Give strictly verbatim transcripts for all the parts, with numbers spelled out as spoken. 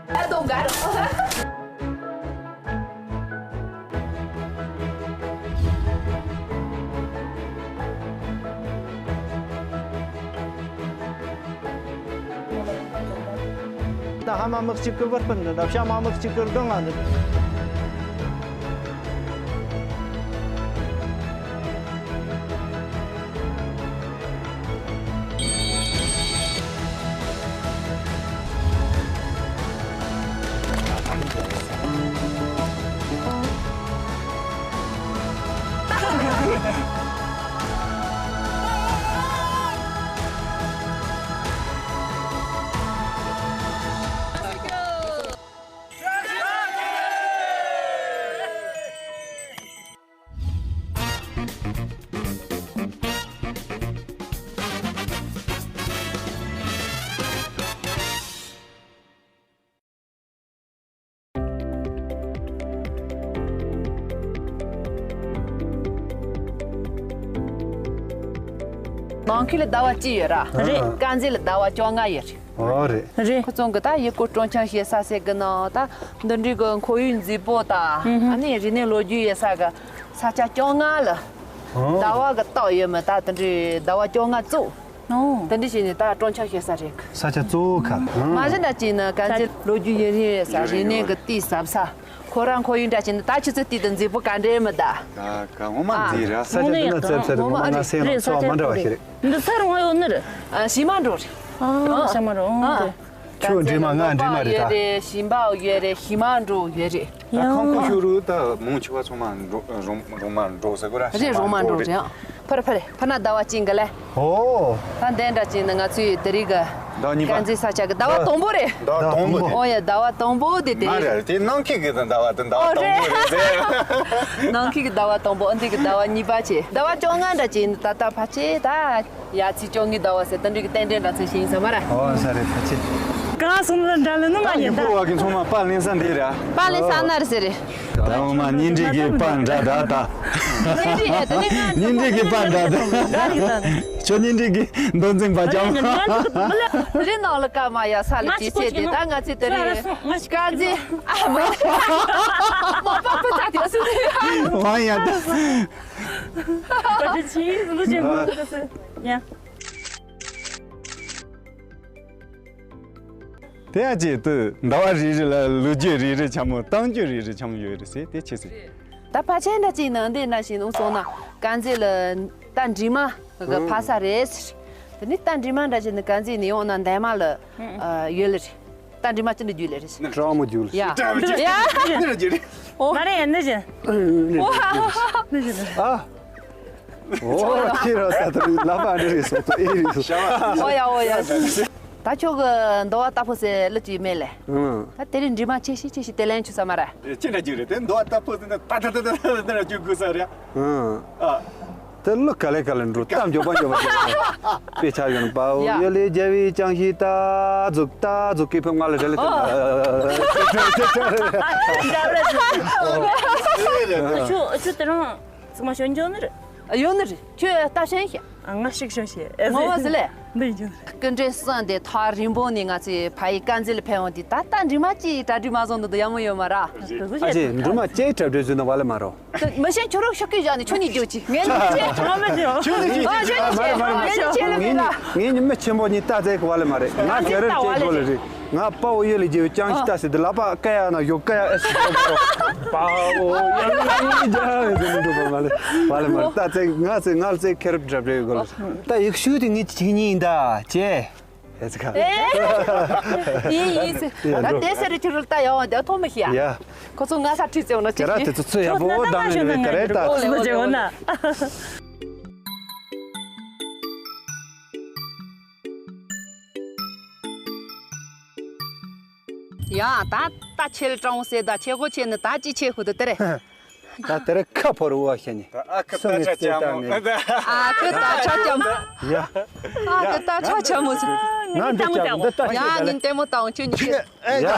Gato, gato. ད་ཧ་མ་མི་གཅིག་གི་བུ་སྤུན་འདི་འདྲ། བྱ་མ་མི་གཅིག་གི་སྡོང་ང་འདི། ནང་ཁུལ་ལ་ཟླ་བ་གཅིག་ཡོད་ར། རེད། དཀར་མཛེས་ལ་ཟླ་བ་བཅོ་ལྔ་ཡོད་རེད། ཨོ་རེད། རེད། ཁོ་ཚོ་གི་ད་ཡུལ་སྐོར་སྤྲོ་འཆམ་བྱེད་ས་ཟེར་གི་ན་ད་འདི་འདྲའི་གི་ཁོར་ཡུག་མཛེས་པོ་དང་ཨ་ནི་རིག་གནས་ལོ་རྒྱུས་ཡོད་ས་གི་ས་ཆ་བཅོ་ལྔ་ལ་ཟླ་བ་གི་རྟགས་ཡོད་མེད་ད་དེ་འདྲའི་ཟླ་བ་བཅོ་ལྔ་བཙུགས། ཨོ། དེ་འདྲ་བྱས་ནས་ད་སྤྲོ་འཆམ་བྱེད་ས་རེད། ས་ཆ་གཙོ་བོ་ག་རེ། མ་གཞི་འདྲ་བྱས་ན་དཀར་མཛེས་ལོ་རྒྱུས་ཡོད་རེད་ས་རིག་གནས་ཀྱི་དུས་ཟབ་ས། ཁོ་རང་ཁོར་ཡུག་འདྲ་བྱས་ན་ད་ཆུ་ཚོད་དུས་དང་མཛེས་པོ་ག་འདྲ་མི་གདའ། ད་ག་ངོ་མ་མཛེས་རེད། ས་ཆ་འདི་ན་ཙེབ་ཙེབ་རེད། ངོ་མ་ང་སེམས་ལ་ཚོར་བ་མ་འདྲ་བ་ཞིག་རེད། འདི་ས་རུ་ང་ཡོད་ནི་རེད། ཨ། ཞི་མ་འགྲོ་རེད། ཨ། ཞི་མ་འགྲོ། ཨ། ཁྱོད་འདྲེ་མ་ང་འདྲེ་མ་རེད་ད། ཡོད་རེད། ཞིང་པ་ཡོད་རེད། ཞི་མ་འགྲོ་ཡོད་རེད། ཡང་ཁང་ཁོ་ཤོ་རུ་ད་མོང་ཆུ་བ་ཚང་མ་འགྲོ་རོང་རོང་མ་འགྲོ་ཟེར་གོ་ར། རེད། རོང་མ་འགྲོ་རེད། ཕར་ཕར་ཕར་ན་ཟླ་བ་གཅིག་གི་ལས། ཨོ། ད་འདི་འདྲ་ཅིག་ནི་ང་ཚོའི་དེ་རིང་གི་ཟླ་གཉིས་པ། དཀར་མཛེས་ས་ཆ་གི་ཟླ་བ་དང་པོ་རེད། ཟླ་བ་དང་པོ་དེ། ཨོ་ཡ། ཟླ་བ་དང་པོ་དེ་དེ་མ་རེད། དེ་ནང་ཁུལ་གི་ཟླ་བ་དེ་ཟླ་བ་ཨོ་དང་པོ་རེད་ཟེར། ནང་ཁུལ་གི་ཟླ་བ་དང་པོ། ཨ། འདི་གི་ཟླ་བ་གཉིས་པ་བྱས། ཟླ་བ་བཅོ་ལྔ་འདྲ་ཅིག་ནི་ད་ལྟ་ཕལ་ཆེར་ད། ཡ། ཚེས་བཅོ་ལྔའི་ཟླ་བ་ཟེར་དེ་འདྲའི་གི་རྟེན་འབྲེལ་འདྲ་ཚོད་ཞིག་ཡིན་ས་མ་རེད། ཨོ་ས་རེད། ཕལ་ཆེར། གང་སོང་ལ་འདྲ་ལ་ནི་མ་ད་ཡིན་ཡུལ་ད། སྐོར་བ་གི་ཚང་མ་པཱ་ལེན་ས་འདི་རེད། པཱ་ལེན་ས་ན་རེད་ཟེར་རེད། ད་འོ་མ་གཉེན་སྒྲིག་གི་པཱ་འདྲ་འདྲ་ད། གཉེན་སྒྲིག་ཡ་དེ་ནི་ང་གཉེན་སྒྲིག་གི་པཱ་འདྲ་འདྲ། ཁྱོད་གཉེན་སྒྲིག་གི་མདོ་འཛིན་པ་ཅང་། རི་ནང་ལ་ཀ་མ་ཡ་ས་ལ་ཅི་བྱེད་དེ། ད་ང་ཚོས་དེ་རེད། དཀར་མཛེས། ཨ་མ། མ་པ་པ་ད་དེ་སུ་རེད། ཝང་ཡ་ད། བཀའ་དྲིན་ཆེ། ལོ་ཆེན་པོ་ཡ། དེ་ཡང་ཅིག་ཏུ་ཟླ་བ་རེ་རེ་ལ་ལོ་རྒྱུས་རེ་རེ་ཆ་མོ། གཏམ་རྒྱུད་རེ་རེ་ཆ་མོ་ཡོད་རེད་ཟེར་དེ་ཆེ་ཟེར། ད་ཕལ་ཆེར་འདྲ་ཅིག་ནང་འདི་ན་ཞིག་ནང་སོང་ན་དཀར་མཛེས་ལ་རྟ་འགྲིག་མ་གི་ཕ་ས་རེད་ཟེར། དེ་ནི་རྟ་འགྲིག་མ་འདྲ་ཅིག་ནི་དཀར་མཛེས་ནས་ཡོང་ན་འདན་མ་ལ་ཡོད་ལེ་རེད། རྟ་འགྲིག་མ་ཅི་འདྲ་རྒྱུ་ལེ་རེད། ཀྲང་མོ་རྒྱུ་ལེ། ཡ། ཡ། འདི་ར་རྒྱུ་རེད། ཨོ། མ་རེད། ཡ། འདི་ཅི། ཨ། ཨོ། ཁྱེད་རང་ད་ལྟ་ལབ་པ་འདི་རེད་སོ་ཏོ་ཨེ་རེད་སོ། ཨོ་ཡ། ཨོ་ཡ། ད་ཁྱོད་ཀྱི་འདོ་བ་ལྟ་ཕོ་ཟེར་ལ་ཅི་མེད་ལེ། ཨང་། ད་དེ་རིང་འགྲིག་མ་ཆེ་ཤི་ཆེ་ཤི་དེ་ལན་ཆུ་ས་མ་ར། ཅི་འདྲ་རྒྱུ་རེད། དེ་འདོ་བ་ལྟ་ཕོ་ཟེར་ན་ད་ད་ད་ད་ད་རྒྱུ་དགོས་ས་རེད། ཨང་། ཨ། དེ་ལོ་ག་ལེ་ག་ལེ་འགྲོ། གཏམ་མགྱོགས་པ་མགྱོགས་པ་བཤད། དཔེ་ཆ་ཡོད་ན་དཔའ་བོ་ཡ། ཡོད་ལེ་རྒྱལ་བའི་ཅང་ཤེས་ད་ཟུག་ད་ཟུག་གི་ཕེབས་ང་ལ་རེ་ལེ་ཨོ། ཁྱོད་ཁྱོད་དེ་རིང་ཚང་མ་ཞོན་འཇོག་ནི་རེད། ཡོད་ནི་རེད། ཁྱོད་ལྟ་ཞེན་ཤག་ང་ཞིག་ཞོན་ཤེས། ངོ་མ་ཟི་ལེ། འདི་ཡིན་རྒྱུ་རེད། སྐུ་མགྲོན་གསུམ་དེ་ཐག་རིང་པོ་ནས་ང་ཚོའི་ཕ་ཡུལ་དཀར་མཛེས་ལ་ཕེབས་འོང་དུས་ད་ལྟ་འགྲིག་མ་ཅིག་གྲ་སྒྲིག་མ་བཟོ་འདུག་ཡག་མོ་ཡོད་མ་ར། ཨ་ཅེ་འགྲིག་མ་ཅིག་གྲ་སྒྲིག་བཟོས་ན་བ་ལེ་མ་རོ། མི་ཤེས། ཁྱོད་རང་ཤོག་གི་བཞག་ནས་ཁྱོད་གཉིས་རྒྱུག་ཅིག་ངས་ནི་ཅེ། ཁྱོད་གཉིས་རྒྱུག་ཅིག་ཨ་ཁྱོད་གཉིས་ཅེ། ངས་ནི་ཅེ་ལ་མེད་ལ། ངས་ནི་མི་ཆེན་པོ་གཉིས་རྟ་རྩེད་གི་བ་ལེ་མ་རེད། ང་ག་རེ་རྩེད་འགྲོ་ལེ་རེད། ང་དཔའ་བོ་ཡོད་ལེ་རྒྱལ་བའི་ཅང་ཤེས་ད་ཟེར་དེ་ལག་པ་ཀ་ཡ་ན་ཡོ་ཀ་ཡ་ཨེ་སི། དཔའ་བོ་ཡོད་ལེ་རྒྱལ་བའི་ཟེར་འགྲོ་གི་མ་ལེ་བ་ལེ་མ་རེད། རྟ་རྩེད་ང་རྩེད་ང་རྩེད་ཁེར་འགྲབ་རེ་གོ་ལེ། ད་ཡིག་ཤུགས་དེ་ངས་ཅིག་གཉིས་ཡིན་ད་ཅེ། ཨེ་ཙི་ཁ། ཡིན་ཡིན་ཟེར། ད་དེ་ཟེར་རེ་ཁྱོད་རོལ་ད་ཡོང་བ་དེ་ཐོག་མི་ཤེས་ཡ། ཡ། ཁོ་ཚོ་ང་ས་ཁྲིད་ཙེ་འོ་ན་ཅི་ཁྱེད་ར་དེ་ཚོ་ཚོད་ཡག་པོ་བདམས་ནས་ནི་དེ་རེད་ད། ཨོ་ལེ་ཨོ་ལེ་ཨོ་ལེ། ཡ་ད་ད་ཆེ་ལ་ཀྲང་ཟེར་ད་ཆེ་གོ་ཆེ་ནི་ད་ཅི་ཆེ་ཁུ་དུ་དེ་རེད། ད་དེར་ཁ་ཕོར་བ་ཤ་ནི། ད་ཨ་ཁུ་ད་ཆ་ཆ་མོ། ཨ་ཁུ་ད་ཆ་ཆ་མོ། ཡ། ཨ་ཁུ་ད་ཆ་ཆ་མོ་ཟེར། ང་འདི་ལྟ་འདི་ལྟ་ཡ་ཤེས་ངན་ལྟད་མོ་ལྟ་འོང་ཁྱོད་གཉིས་ཀྱི། ཡ།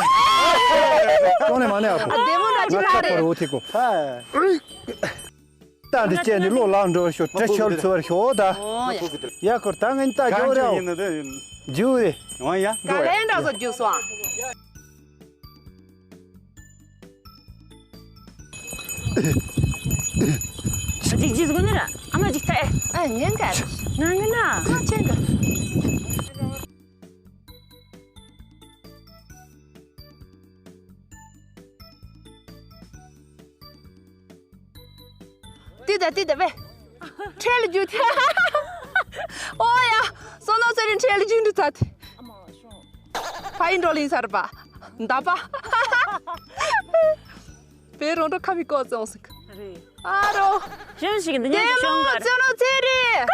ཅོང་ནས་མ་ནས་ཨ་ཁུ། ཨ་ལྟད་མོ་འདྲ་ཅིག་ང་ཁ་ལྟ་རེད། ཕོར་བ་ཐིག་གོ། ད་འདི་བཅད་ནི་བློ་ལག་འགྲོ་ཤོག་དྲི་ཆབ་ཚུར་ཤོག་ད། ཨོ་ཡ། ཡ་ཁོར་ད་ངན་ལྟ་རྒྱོ་རེའོ། རྒྱུགས་རེད། ཡང་ཡང་འགྲོ་ཡ། ག་ལེ་འདྲ་བཟོ་རྒྱུགས་སོང་། ཅིག་ཅིག་གོ་ནི་ར། ཨ་མ་ཅིག་ཐལ། ཨ་ངན་ག་ང་ངན་ན། ཁ་ཆེན་ག་ཏི་ད་ཏི་ད་བེ། ཁྲེལ་རྒྱུ་ཐལ། ཨོ་ཡ། སོ་ནོ་ཚེ་རིང་ཁྲེལ་རྒྱུ་འདི་ཐ་ཐི། ཕ་ཡིན་འགྲོ་ལིན་སར་པ། མདའ་པ། བེ་རོང་འགྲོ་ཁ་མི་ཀོ་ཙོང་སིག་རེད། ཨ་རོ། ཞོན་ཞིག་འདི་ཉམས་ཞོན་ག་རེད། སོ་ནོ་ཚེ་རིང་།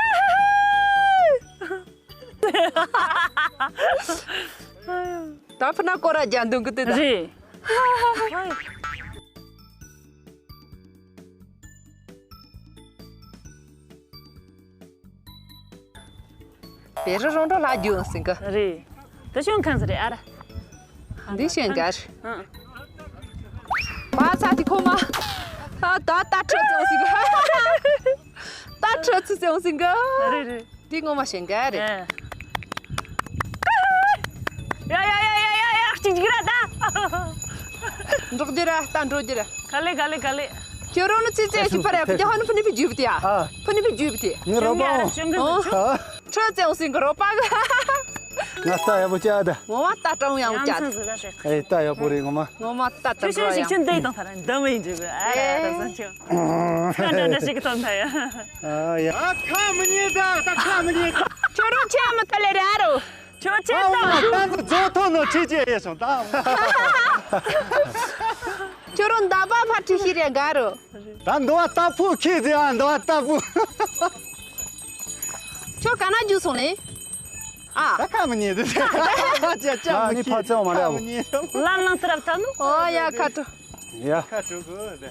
ད་ཕུ་ན་ཀོ་ར་རྒྱ་འདུང་གི་ཏི་ད། རེད། བེ་རི་རོང་འགྲོ་ལ་རྒྱུ་སིང་གི་རེད། དེ་ཤོན་ཁན་ཟེར་རེད་ཨ་ར། འདི་ཤོན་གར། ཨང་། མ་ཚ་དི་ཁོ་མ། ད་ད་ད་ཁྲོ་ཙོང་སིང་གི་ད་ཁྲོ་ཙི་ཙོང་སིང་གི་རེད་རེད། འདི་ངོ་མ་ཤོན་གར་རེད། ཡ་ཡ་ཡ་ཡ་ཡ་ཡ། གཅིག་གཅིག་ར་ད། འགྲོགས་རྒྱུ་ར་ད་འགྲོ་རྒྱུ་ར། ག་ལེ་ག་ལེ་ག་ལེ། ཁྱོད་རང་ནི་ཙི་ཙི་ཞིག་ཕར་ཡ་ཕུ་ཧ་ནི་ཕུ་ནི་ཕི་རྒྱུ་བི་དེ་ཡ། ཨ། ཕུ་ནི་ཕི་རྒྱུ་བི་དེ། ངའི་རོ་པ། ཨོ། ཁྲོ་ཙེ་འོང་སིང་གི་རོ་པ་གི། ང་རྟ་ཡག་པོ་བྱ་ད། ངོ་མ་རྟ་གྲོང་ཡང་བྱ་ད། ཨེ་རྟ་ཡག་པོ་རེད་ངོ་མ། ངོ་མ་རྟ་གྲོང་ཡང་། ཁྱོད་ཤིག་ཁྱོད་འདི་དང་ཐ་ར་འདམ་ཡིན་གྱི་ཨ་ར་ར་ཟ་ཁྱོད། ཁ་འདྲ་འདྲ་ཞིག་གི་ཐོན་ཐ་ཡ། ཨ་ཡ། ཨ་ཁ་མི་ཉན་ད་ད་ཁ་མི་ཉན། ཁྱོད་རང་ཆ་མི་ཐ་ལེ་ར་རོ། ཁྱོད་ཆ་ད། ད་ཚོ་ཐོ་ནོ་ཁྲི་ཅེ་ཡེ་སོང་ད། ཁྱོད་རང་མདའ་པ་ཕ་ཁྲི་ཤི་རེ་ག་རོ། ད་འདོ་བ་ལྟ་ཕུ་ཁྱི་ཟེར་ཨ་འདོ་བ་ལྟ་ཕུ། ཁྱོད་ག་ན་རྒྱུ་སོང་ལེ། ཨ། ད་ཁ་མི་ཉན་དེ། ཅ་ཅ་ཨ་ནི་ཕ་ཚེ་འོ་མ་རེད་ཨ་བོ། ལ་ལང་ཏི་རབ་ཐ་ནུ། ཨོ་ཡ་ཁ་ཏོ། ཡ། ཁ་ཏོ་གོ་ད།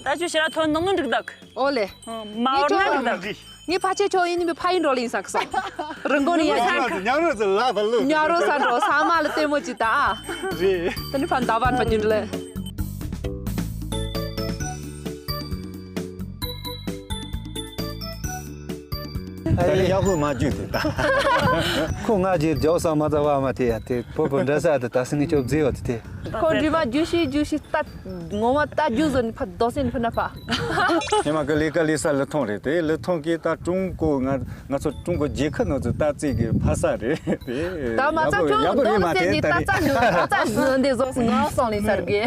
ད་ཁྱོད་ཤི་ར་ཐོན་ནོ་ནོ་འགྲིག་དག་ཨོ་ལེ། མ་འོར་ན་འགྲིག་དག་ངའི་ཕ་ཆེ་ཁྱོད་ཡིན་ནི་ཕ་ཡིན་འགྲོ་ལེ་ཡིན་ས་ཁ་སོང་། རིན་གོང་ནི་ཡ་ཅིག་ཉག་རོ་ཟེར་ལ་བ་ལུ། ཉག་རོ་ས་འགྲོ་ས་མ་ལ་ལྟད་མོ་ཅིག་ད་ཨ། རེད། ད་ནི་ཕ་མདའ་བར་པ་རྒྱུན་ལས། ད་ནི་ཡག་པོ་མ་རྒྱུན་དེ་ད། ཁོ་ང་རྗེས་རྒྱག་ས་མ་ད་བ་མ་དེ་ཡ་དེ་པོ་པོ་འདྲ་ས་དེ་ད་སི་ནི་ཁྱོད་བརྫི་བ་དེ་དེ། ཁོ་འདྲི་མ་རྒྱུ་ཤི་རྒྱུ་ཤི་ད། ངོ་མ་ལྟ་རྒྱུ་བཟོ་ནི་ཕ་རྡོ་སེ་ནི་ཕུ་ན་ཕ། ཉི་མ་ཀི་ལི་ཀ་ལི་ས་ལི་ཐོང་རེད་དེ་ལི་ཐོང་གི་ད་ཀྲུང་གོ་ང་ང་ཚོ་ཀྲུང་གོ་རྒྱལ་ཁབ་ནང་ཚོ་ལྟ་རྩིས་ཀྱི་ཕ་ས་རེད་དེ། ད་མ་ཚ་ཡག་པོ་ཁྱོད་ཡག་པོ་རྡོ་རེད་མ་སེ་དེ་ནི་ད་ད་རེད། ལྟ་རྩ་ཞུ་ད་རྩ་ཞུ་འདི་བཟོ་སོང་ང་སོང་ལི་སར་གི།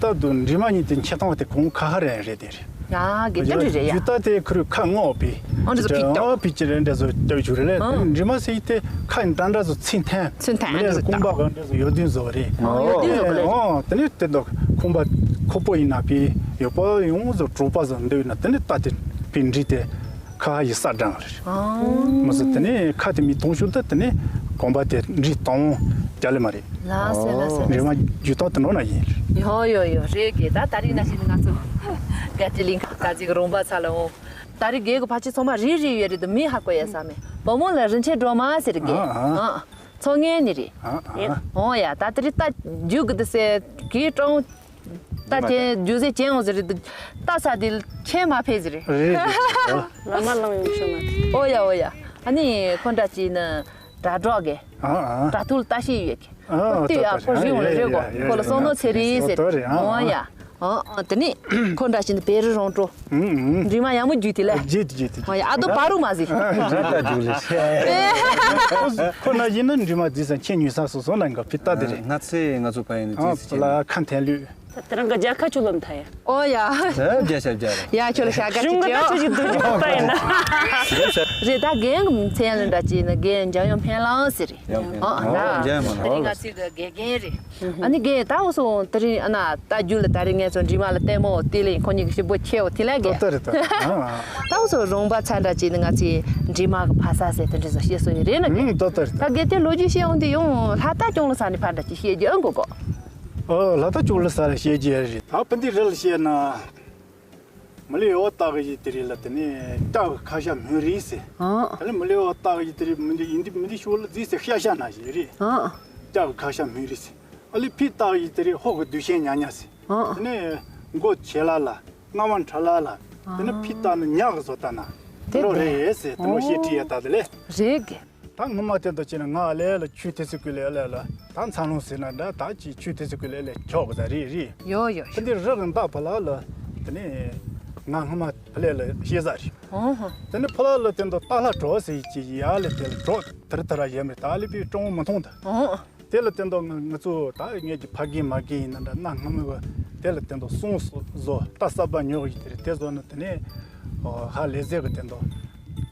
ད་དུ་འདྲི་མ་ཉིད་དེ་ཆེ་ཐོང་དེ་གོང་ཁ་ཧ་རེ་རེད་དེ་རེད། ཡ་གི་ཏུ་རི་རེད་ཡ། ཇུ་ཏ་དེ་ཁུ་རུ་ཁ་ངོ་པི། ཨོ་འདི་ཚོ་ཕིག་ཏོ། ཨོ་ཕིག་ཅི་རེ་འདྲ་ཚོ་ཏོ་ཇུ་རེ་ལེ། ཨོ། འདྲི་མ་སེ་དེ་ཁ་འདྲ་འདྲ་ཚོ་ཚིན་ཐན། ཚིན་ཐན། མི་ལས་ཁུང་པ་ག་འདྲ་ཚོ་ཡོད་དུན་ཚོ་རེ། ཨོ་ཡོད་དུན་ཚོ་ག་ལེ། ཨོ་དེ་ནི་དེ་འདོ་ཁུང་པ་ཁོ་པོ་ཡིན་ན་པི་ཡོད་པ་ཡོང་ཚོ་གྲོགས་པ་ཚོ་འདི་ཡིན་ན་དེ་ནི་ཏ་དེ་པི་འདྲི་དེ་ཁ་ཡི་ས་འདྲ་རེ། ཨོ། མ་ཟད་དེ་ནི་ཁ་དེ་མི་གཏོང་ཤུལ་ད་དེ་ནི་གོམ་པ་དེ་འདྲི་གཏོང་རྒྱ་ལེ་མ་རེད། ལ་སེ་ལ་སེ་ལ་སེ། རེ་མ་རྒྱུ་ཏོག་ཏུ་འགྲོ་ན་ཡིན། ཡོ་ཡོ་ཡོ་རེད་གི། ད་ད་རིང་ན་ཞིག་ང་ཚོ་ག་ཏི་ལིང་ག་ཅིག་རོང་པ་ཚ་ལ་འོང་། ད་རིང་རྒན་གི་ཕ་ཆེ་ཚང་མ་རིག་རིག་ཡོད་རེད་དུ་མི་ཧ་གོ་ཡ་ས་མེད། བུ་མོ་ལ་རིན་ཆེན་སྒྲོལ་མ་ཟེར་གི། ཨ་ཨ། ཨ་ཚོ་ངན་ནི་རེད། ཨ་ཨ། འོང་ཡ་ད་ད་རིང་ད་རྒྱུ་གི་དུ་སེ་གི་ཀྲོང་། ད་ཁྱེད་རྒྱུ་ཟེ་ཅན་འོང་ཟེར་རེད་དུ། ད་ས་དེ་ཁྱེད་མ་ཕེ་ཟེར་རེད། རེད་རེད། ལ་མ་ལང་ཡོང་ཤོ་མ། ཨོ་ཡ་ཨོ་ཡ། ཨ་ནི་ཁོ་འདྲ་ཅིག་ནི་དྲ་གྲོགས་གི། ཨ་ཨ། དྲ་ཐུག་ལ་ལྟ་ཤེས་ཡོད་གི། ཨ་ཨ། ཁོ་ལྟོས་ཨ་ཁོ་རི་འོང་ལ་རེད་གོ། ཡ་ཡ་ཡ་ཁོ་ལ་སོང་ནོ་ཚེ་རེད་ཟེར། ཨོ་ཡ། ཨ་ཨ། དེ་ནི་ཁོ་འདྲ་ཞིག་ནི་བེ་རི་རོང་ཀྲོ། འདྲི་མ་ཡང་མོ་རྒྱུད་དེ་ལས། རྒྱུད་རྒྱུད། ཨོ་ཡ་ཨ་དོ་བ་རུ་མ་ཟི། ར་ད་རྒྱུད་ལས། ཁོ་ན་ཡིན་ན་འདྲི་མ་རྫི་ས་ཁྱེད་ཉུས་ས་སོ་སོ་ན་འགའ་ཕི་ཏ་དེ་རེད། ང་ཚེ་ང་ཚོ་ཕ་ཡིན་ནི་རྫི་ས་ཁྱེད་ལ་ཁ་འཐེན་ལུས། ད་རང་ག་རྒྱལ་ཁ་ཆུ་ལོམ་ཐ་ཡ། ཨོ་ཡ། ད་རྒྱལ་ཤ་རྒྱལ་རེད། ཡ་ཁྱོད་ལ་ཤ་ག་ཅི་ཅི། ད་ཆུ་ཞིག་དུ་ཅི་པ་ཡིན་ན། རེད་ད་རྒན་གི་མཚན་ཡང་ལ་འདྲ་ཅི་ན་རྒན་འཇམ་དབྱངས་འཕེན་ལང་ཟེར་རེད། ཡང་ཕན་ཨ་ཨ་ལ། འཇམ་དབྱངས་མ་དེ་རིང་ང་ལ་ཚོའི་གི་དགེ་རྒན་རེད། ཨ་ནི་རྒན་ད་འོ་སོང་དེ་རིང་ཨ་ན་ད་རྒྱུ་ལ་ད་རིང་ངས་ཚོ་འདྲི་མ་ལ་ལྟད་མོ་དེ་ལས་ཁོ་གཉིས་ཀྱི་ཞིབ་པོ་ཁྱེའོ་དེ་ལས་རྒན། ཏོ་ཏོ་རེད་ཏོ། ཨ་ཨ། ད་འོ་སོང་རོང་པ་ཚ་འདྲ་ཅི་ནི་ང་ཚོའི་འདྲི་མ་གི་ཕ་ས་ཟེར་དེ་འདྲ་ཟོ་ཤེས་སོ་ཡི་རེད་ན་རྒན། ཨུ་ཏོ་ཏོ་རེད་ཏོ། ད་རྒན་དེ་ལོ་རྒྱུས་བཤད་འོང་དེ་ཡོང་ལྷ་ད་སྐྱོང་ལ་ས་ནི་ཕ་འདྲ་ཅི་བཤད་རྒྱུ་ཨང་གོ་གོ། ཨོ་ལྷ་ད་སྐྱོང་ལ་ས་ལ་བཤད་རྒྱུ་རེད། ད་པི་འདི་རི་ལ་བཤད་ན། མི་ལི་ཨོ་ཏག་གི་ཡི་དེ་རི་ལ་དེ་ནས་ལྕགས་ཀྱི་ཁ་ཤ་མུན་རི་ཟེར། ཨ། དེ་ལས་མི་ལི་ཨོ་ཏག་གི་ཡི་དེ་རི་མི་འདི་ཡིན་འདི་མི་འདི་ཤོག་ལ་རྫིས་ཟེར་ཤ་ཤ་ན་ཞིག་རི། ཨ། ལྕགས་ཀྱི་ཁ་ཤ་མུན་རི་ཟེར། ཨ་ལི་ཕི་ཏག་གི་ཡི་དེ་རི་ཧོག་གི་དུས་ཆེན་ཉ་ཉ་ཟེར། ཨ། དེ་ནས་མགོ་ཆེ་ལ་ལ་རྔ་བ་ཁྲ་ལ་ལ། དེ་ནས་ཕི་ཏག་ནི་ཉག་གི་བཟོ་ལྟ་ན། དེ་དེ་ལོ་རེད་ཟེར་དེ་ལོ་ཤེས་ཁྲི་ཡ་ཏག་དེ་ལས། རེད་གི། ད་སྔོན་མ་དེ་འདྲ་བྱས་ན་ང་ཨ་ལས་ལ་ཆུ་དེ་ཚོ་ཀུན་ལས་ཨ་ལས་ལ་ད་འཚར་ལོངས་ཟེར་ན་འདྲ། ད་ཅིག་ཆུ་དེ་ཚོ་ཀུན་ལས་ལས་ཁྱོག་གི་ད་རེད་རེད། ཡོ་ཡོ། དེ་འདི་རི་གི་མདའ་ཕ་ལ་ལ་དེ་ནས་ང་སྔོན་མ་ཕ་ལས་ལ་ཤེས་ས་རེད། ཨོ་ཧོ། དེ་ནས་ཕ་ལ་ལ་དེ་འདྲ་ཏཱ་ལ་གྲོགས་ཟེར་གྱི་ཡ་ལས་དེ་ལ་གྲོགས་དེར་དེ་ར་ཡེ་མེད་ད་ལས་པའི་ཀྲོང་མི་མཐོང་ད། ཨོ། དེ་ལ་བརྟེན་ཏོ་ང་ང་ཚོ་ད་ངེད་ཀྱི་ཕ་རྒན་མ་རྒན་ཡིན་ན་འདྲ་གནའ་སྔ་མོའི་གི་དེ་ལ་བརྟེན་ཏོ་སོང་བཟོ་རྟ་གསར་པ་ཉོ་གི་དེ་རེད། དེ་བཟོ་ན་དེ་ནས་ཧ་ལས་ཟེར་གི་བརྟེན་ཏོ་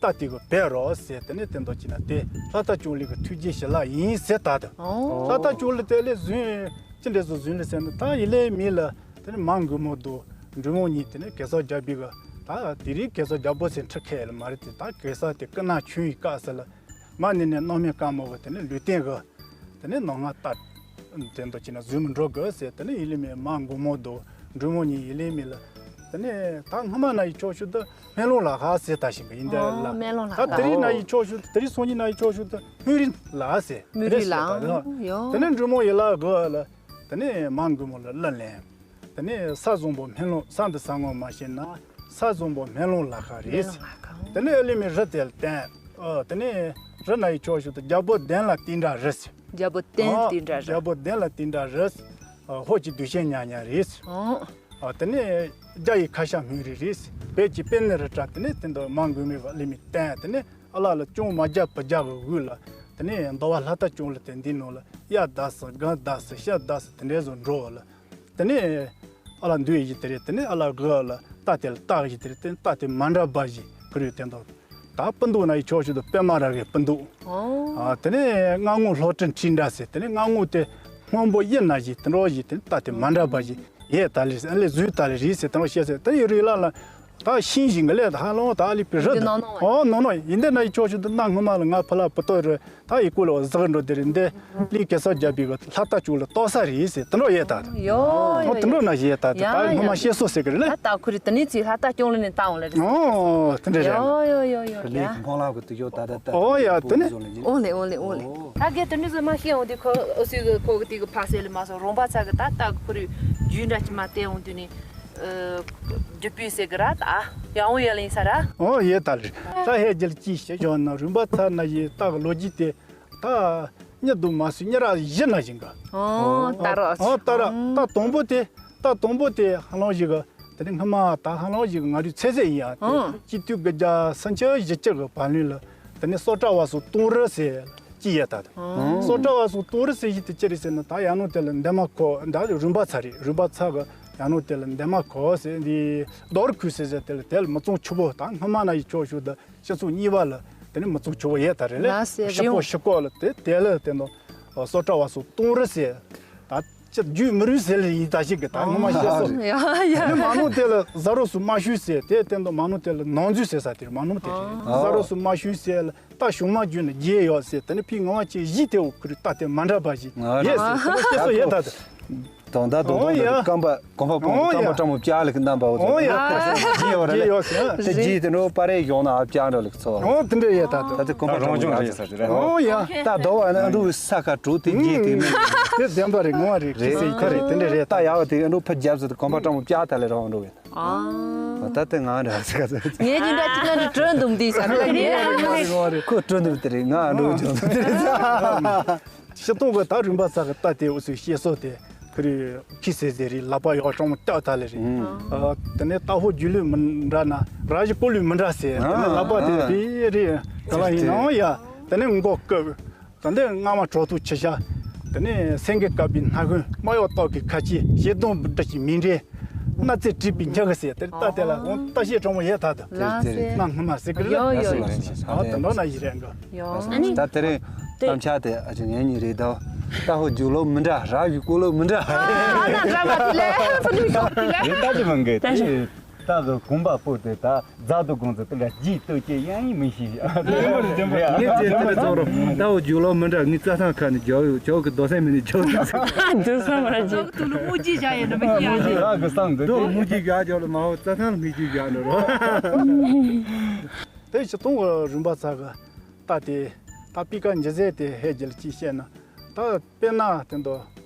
རྟ་དེ་གི་བེད་རོགས་ཟེར། དེ་ནས་བརྟེན་ཏོ་ཅི་ན་དེ་ལྷ་རྟ་ཅུང་ལི་གི་ཐུགས་རྗེ་ཞལ་ལག་ཡིན་ཟེར་ད་དུ། ཨོ། ལྷ་རྟ་ཅུང་ལི་དེ་ལས་བཟུང་ཅི་འདྲས་བཟོ་བཟུང་ལི་ཟེར་ན་ད་ཡི་ལས་མི་ལ་དེ་ནས་མ་མགུ་མོ་དུ་འབྲུ་མོ་གཉིས་དེ་ནས་གེ་སར་རྒྱལ་པོའི་གི་ད་དེ་རིང་གེ་སར་རྒྱལ་པོ་ཟེར་ཁྲི་ཁེ་ལ་མ་རེད། དེ་ད་གེ་སར་དེ་སྐུ་ན་ཆུང་ཡི་སྐབས་སུ་ལ་མ་ནི་ནས་སྣང་མེད་དཀར་མོ་གི་དེ་ནས་ལུས་རྟེན་གི་དེ་ནས་ནང་ང་ལྟ་དེ་འདྲ་བྱས་ན་བཟོས་མི་འགྲོ་དགོས་ཟེར། དེ་ནས་ཡི་ལི་མེ་མ་མགོ་མོ་དོ་འབྲུ་མོ་གཉིས་ཡི་ལི་མེ་ལ་དེ་ནས་ད་སྔ་མ་ན་ཡི་ཕྱོགས་ཤུལ་དུ་སྨན་ལུང་ལ་ཧ་ཟེར་ད་ཞིག་གི་ཡིན་དེ་ལ། ཨོ། སྨན་ལུང་ལ་ད་དེ་རིང་ན་ཡི་ཕྱོགས་ཤུལ་དེ་རིང་སང་ཉིན་ན་ཡི་ཕྱོགས་ཤུལ་དུ་སྨན་རིན་ལ་ཟེར། སྨན་རིན་ལ་ཡོ། དེ་ནས་འབྲུ་མོ་ཡི་ལ་གོ་ལ་དེ་ནས་མ་མགོ་མོ་ལ་ལ་ལེན། དེ་ནས་ས་བཟང་པོ་སྨན་ལུང་ས་འདི་ས་ངོ་མ་ཤེས་ན་ས་བཟང་པོ་སྨན་ལུང་ལ་ཁ་རེད། སྨན་ལུང་ལ་ཁ། དེ་ནས་ཨ་ལི་མི་རི་དེ་ལ་བསྟན། ཨ་དེ་ནས་རི་ན་ཡི་ཕྱོགས་ཤུལ་དུ་རྒྱལ་པོ་གདན་ལ་བསྟན་འདྲ་རེད། རྒྱལ་པོ་གདན་ཨ་བསྟན་འདྲ་རེད། རྒྱལ་པོ་གདན་ལ་བསྟན་འདྲ་རེད། ཨ་ཧོ་ཅི་དུས་ཆེན་ཉག་ཉག་རེད། ཨོ། ཨ་དེ་ནས་རྒྱ་ཡི་ཁ་ཤ་སྨན་རི་རེད། བོད་ཀྱི་དཔེ་ནི་རི་བྲག་དེ་ནས་དེ་འདྲ་མ་མགོན་མེད་པ་ཨ་ལི་མི་བསྟན། དེ་ནས་ཨ་ལ་ལ་ཅུང་མ་རྒྱ་བུ་རྒྱ་གི་དབུས་ལ་དེ་ནས་འདོ་བ་ལྷ་རྟ་ཅུང་ལི་དེ་འདི་ནང་ལ་གཡའ་བདག་སི་སྒང་བདག་སི་ཤ་བདག་སི་དེ་འདྲས་བཟོ་འགྲོ་བ་ལ། དེ་ནས་ཨ་ལ་འདུས་ཡི་དེ་རེད། དེ་ནས་ཨ་ལ་གི་ལ་རྟ་དེ་ལ་རྟ་གི་དེ་རེད། དེ་ནས་རྟ་དེ་མ་འདྲ་བ་ཞིག་ཁུར་ཡོད་དེ་འདུག་ད་སྤུན་ཟླ་ན་ཡི་ཕྱོགས་ཤུལ་དུ་པད་མ་ར་གི་སྤུན་ཟླ། ཨོ། ཨ་དེ་ནས་སྔ་ངོ་ལྷོ་སྤྲིན་ཁྲི་འདྲ་ཟེར། དེ་ནས་སྔ་ངོ་དེ་སྔོན་པོ་གཡུ་ན་ཞིག་དེ་འདྲ་ཞིག་དེ་ནས་རྟ་དེ་མ་འདྲ་བ་ཞིག་ཡས་ད་ལི་ཨ་ལས་བཟོས་ད་ལི་རེད་ཟེར། དེ་འདྲ་བཤད་ཟེར། དེ་ཡི་རུ་ལ་ལ་ད་ཤིང་ཞིག་གི་ལས་ད་ཧ་ལོང་ད་ལི་པི་རི་འདི་ད་ནང་ནང་ཨོ་ནང་ནང་ཡིན་དེ་ན་ཡི་ཕྱོགས་ཤུལ་དུ་གནའ་སྔ་མ་ལ་ང་ཕ་ལ་པི་ཏོ་རུ། ད་ཡི་ཀུ་ལ་བ་ཟག་འགྲོ་དེ་རེད་འདི། ལི་གེ་སར་རྒྱལ་པོའི་གི་ལྷ་རྟ་ཅུང་ལི་ལྟོ་ས་རེད་ཟེར། དེ་འདྲ་ཡས་ད། ཡོ་ཨོ་དེ་འདྲ་ན་ཞིག་ཡས་ད། དེ་ད་ཡ་སྔོན་མ་ཡ་བཤད་སྲོལ་ཟེར་གི་རེད་ལ། ད་ད་ཁུ་རི་དེ་ནི་ཚིག་ལྷ་རྟ་ཅུང་ལི་ནས་བཏང་ལེ་རེད། ཨོ་དེ་འདྲ་རེད། ཡོ་ཡོ་ཡོ་ཡོ་ཡ། ཁོང་ལ་གི་དུ་ཡོ་ད་ད་ད། ཨོ་ཡ་དེ་ནི། ཨོ་ལེ་ཨོ་ལེ་ཨོ་ལེ། ད་གེ་དེ་ནི་ཟི་མ་ཤེས་འོང་དེ་ཁོ་ཨོ་སི་གི་ཁོ་གི་དེ་གི་ཕ་སེ་ལི་མ་སོ་རོང་པ་ཚ་གི་ད་ད་ཁུ་རི་རྒྱུས་འདྲ་ཅི་མ་དེ་འོང་དུ་ནི། རྒྱུ་སྤུས་ཟེར་གི་ར་ད། ཡང་འོ་ཡ་ལིན་ས་ར། ཨོ་ཡས་ད་ལི། ད་ཧེ་རྒྱལ་ཅི་ཞེ་ཞོ་ན་རུམ་པ་ཚ་ན་ཡི་ད་གི་ལོ་རྒྱུས་དེ། ད་གཉིས་འདུག་མ་སུ་གཉིས་ར་བཞི་ན་བཞིན་ག་ཨོ་ད་ར། ཨོ་ད་ར། ད་དང་པོ་དེ། ད་དང་པོ་དེ་ཧ་ལམ་ཞིག་ག་དེ་ནི་སྔ་མ་ད་ཧ་ལམ་ཞིག་ག་ང་རུ་ཚེ་ཚད་ཡིན་ཡ་དེ། ཨོ་སྤྱི་འཐུས་དགུ་བརྒྱ་སུམ་ཅུ་བཞི་བཅུ་གི་བར་ལུས་ལ་དེ་ནི་སོ་ཏྲ་བ་སུ་གཏོང་རི་ཟེར་ཅི་ཡ་ད་དེ། ཨོ་སོ་ཏྲ་བ་སུ་གཏོང་རི་ཟེར་ཞིག་དེ་ཅི་རེད་ཟེར་ན་ད་ཡང་ནོ་དེ་ལ་འདན་མ་ཁོ་ད་རུམ་པ་ཚ་རེད། རུམ་པ་ཚ་གི་ཡང་ནོ་དེ་ལ་འདན་མ་ཁོ་ཟེར་འདི་རྡོ་རི་ཁུལ་ཟེར་ཟེར་དེ་ལ་དེ་ལ་མི་ཚང་ཆུ་བོ་ད་སྔ་མ་ན་ཡི་ཕྱོགས་ཞུ་ད། སྤྱི་ཚོགས་གཉིས་པ་ལ་དེ་ནི་མི་ཚོགས་ཆུ་བོ་ཡས་ད་རེད་ལ། ལ་སེ་ཤ་རེད། པོ་ཤི་ཀོ་ལ་དེ་དེ་ལ་དེ་ནོ་སོ་ཏྲ་བ་སུ་གཏོང་རི་ཟེར། ད་ཅི་རྒྱུད་མི་རུས་ཟེར་ལ་ཡིན་ད་ཞིག་གི་ད་ངོ་མ་ཤེས་སོ། ཡ་ཡ། དེ་མ་ནོ་དེ་ལ་ཟ་རོ་སུ་མ་ཤུས་ཟེར། དེ་དེ་ནོ་མ་ནོ་དེ་ལ་ནང་འཛུལ་ཟེར་ས་དེ་རེད། མ་ནོ་དེ་རེད། ཨ་ཟ་རོ་སུ་མ་ཤུས་ཟེར་ལ་ད་གཞུང་མ་རྒྱུད་ནི་རྒྱས་ཡོད་ཟེར། དེ་ནི་ཕི་ངོ་མ་ཅི་བཞི་དེ་འོ་ཁུ་རུ་ད་དེ་མ་འདྲ་བ་ཞིག་ཨ་ཡས་ཟེར། དེ་ནི་ཤེས་སོ་ཡས་ད་དེ། དོན་དག་དོན་ཨོ་ཡ། དག་སྐམ་པ་གོམ་པ་སྤོང་ཨོ་ཡ། སྐམ་པ་སྤྲང་མོ་བྱ་ལེགས་རྣམ་པ་འོ་ཨོ་ཡ། ཚོ་ཡོད་རེད། ཡོད་ཟེར། དེ་རྗེས་དེ་ནོ་པ་རེ་ཡོང་ན་ཨ་བྱ་འགྲོ་ལེགས་ཚོ། ཨོ་དེ་འདྲ་ཡོད་ད་དུ། ད་དེ་གོམ་པ་སྤྲང་མོ་བྱ་ཟེར་རེད། ཨོ་ཡ། ད་དོ་བ་ནི་ཨ་འགྲོ་ས་ཁ་གྲུ་དེ་རྗེས་དེ་ནི། དེ་བདེན་པ་རེད། ངོ་བ་རེད། ཁྱེད་ཚེ་ཁ་རེད། དེ་འདྲ་རེད། ད་ཡ་བ་དེ་ཨ་འགྲོ་ཕ་རྒྱབ་ཟེར་དུ་གོམ་པ་སྤྲང་མོ་བྱ་ད་ལེ་རང་འགྲོ་བས། ཨ། ད་དེ་ང་རེད་ཟེར་ག་ཟེར། ངས་ཀྱི་འདྲ་ཅིག་ན་འགྲོ་འདུག་འདི་ས་ཁ་ངས་ཁོ་འགྲོ་འདུག་དེ་རེད། ང་འགྲོ་འཇོག་འདུག་དེ་རེད། ཤི་སྟོང་གི་ད་རིམ་པ་ཚ་གི་ལྟ་དེ་འུ་ཚོའི་བཤད་སྲོལ་དེ་ཁི་རི་ཁི་སེ་ཟེ་རི་ལག་པ་ཡོག་ཀྲོང་ལྟ་ད་ལེ་རི། ཨ་དེ་ནས་ལྟ་ཧོ་རྒྱུ་ལུས་མི་འདྲ་ན་ར་ཞི་ཀོ་ལུས་མི་འདྲ་ཟེ། དེ་ནས་ལག་པ་དེ་རི་རི་ག་ལ་ཡིན་ནའང་ཡ་དེ་ནས་མགོ་སྐབས་དེ་ནས་རྔ་མ་གྲོག་ཐུག་ཆུ་ཤ་དེ་ནས་སེང་གེ་བཀབ་པའི་སྣ་ཁུང་མ་ཡོག་ཏོག་གི་ཁ་ཆེ་ཞེ་སྡང་བུ་འདྲ་ཞིག་མི་འདྲེ། སྣ་རྩེ་བྲིས་པའི་ཉག་གི་ཟེར་དེར་ལྟ་དེ་ལ་འོང་ལྟ་བཤད་གྲོང་མོ་ཡས་ད་དུ། ལ་སེ། གནའ་སྔ་མ་ཟེར་གི་ཡོ་ཡོ་ཡོ། ཨ་དེ་འདྲ་ན་ཡི་རེད་འགྲོ། ཡོ། ཨ་ནི། ད་དེ་རིང་གཏམ་འཆལ་དེ་ཨ་ཅེ་ངའི་ཉིན་རེད་དོ། ལྟ་ཧོ་རྒྱུག་ལོ་མི་འདྲ་ར་ཡུ་ཀོ་ལོ་མི་འདྲ། ཨ་ན་འདྲ་མ་དེ་ལས་ཕུ་ནུ་ཤོག་དེ་ལས། རེད་ད་དེ་མང་གི་དེ། ད་གི་གོམ་པ་སྤོ་དེ་ད་རྫ་དུ་གོང་ཚོ་དེ་ལ་རྗེས་ལྟོས་ཀྱི་ཡང་ཡིན་མི་ཤེས། ངས་ཅེས་ཚོ་རོ། ད་འོ་རྒྱུག་ལོ་མི་འདྲ་ངའི་རྩྭ་ཐང་ཁ་ནས་རྒྱག་ཡོད་ཅོག་གི་རྡོ་སེམས་མི་ནས་རྒྱག་ཡོད། རྡོ་སེམས་མི་ནས་རྒྱག་ཡོད། དུ་ལུ་མུ་ཇི་བཞག་ཡོད་ནི་མི་ཤེས་ཡ། ར་གི་སང་དེ་རྡོ་མུ་ཇི་བཞག་རྒྱག་ལ་མ་འོ་རྩྭ་ཐང་ལ་མི་ཇི་བཞག་ནི་རོ། དེ་ཕྱི་གཏོང་གི་རིམ་པ་ཚ་གི་ད་དེ་ད་པི་ཀ་འཇི་ཟེ་དེ་ཧེ་རྒྱལ་ཅི་བཤད་ན་ད་དཔེར་ན་དེ་འདོ་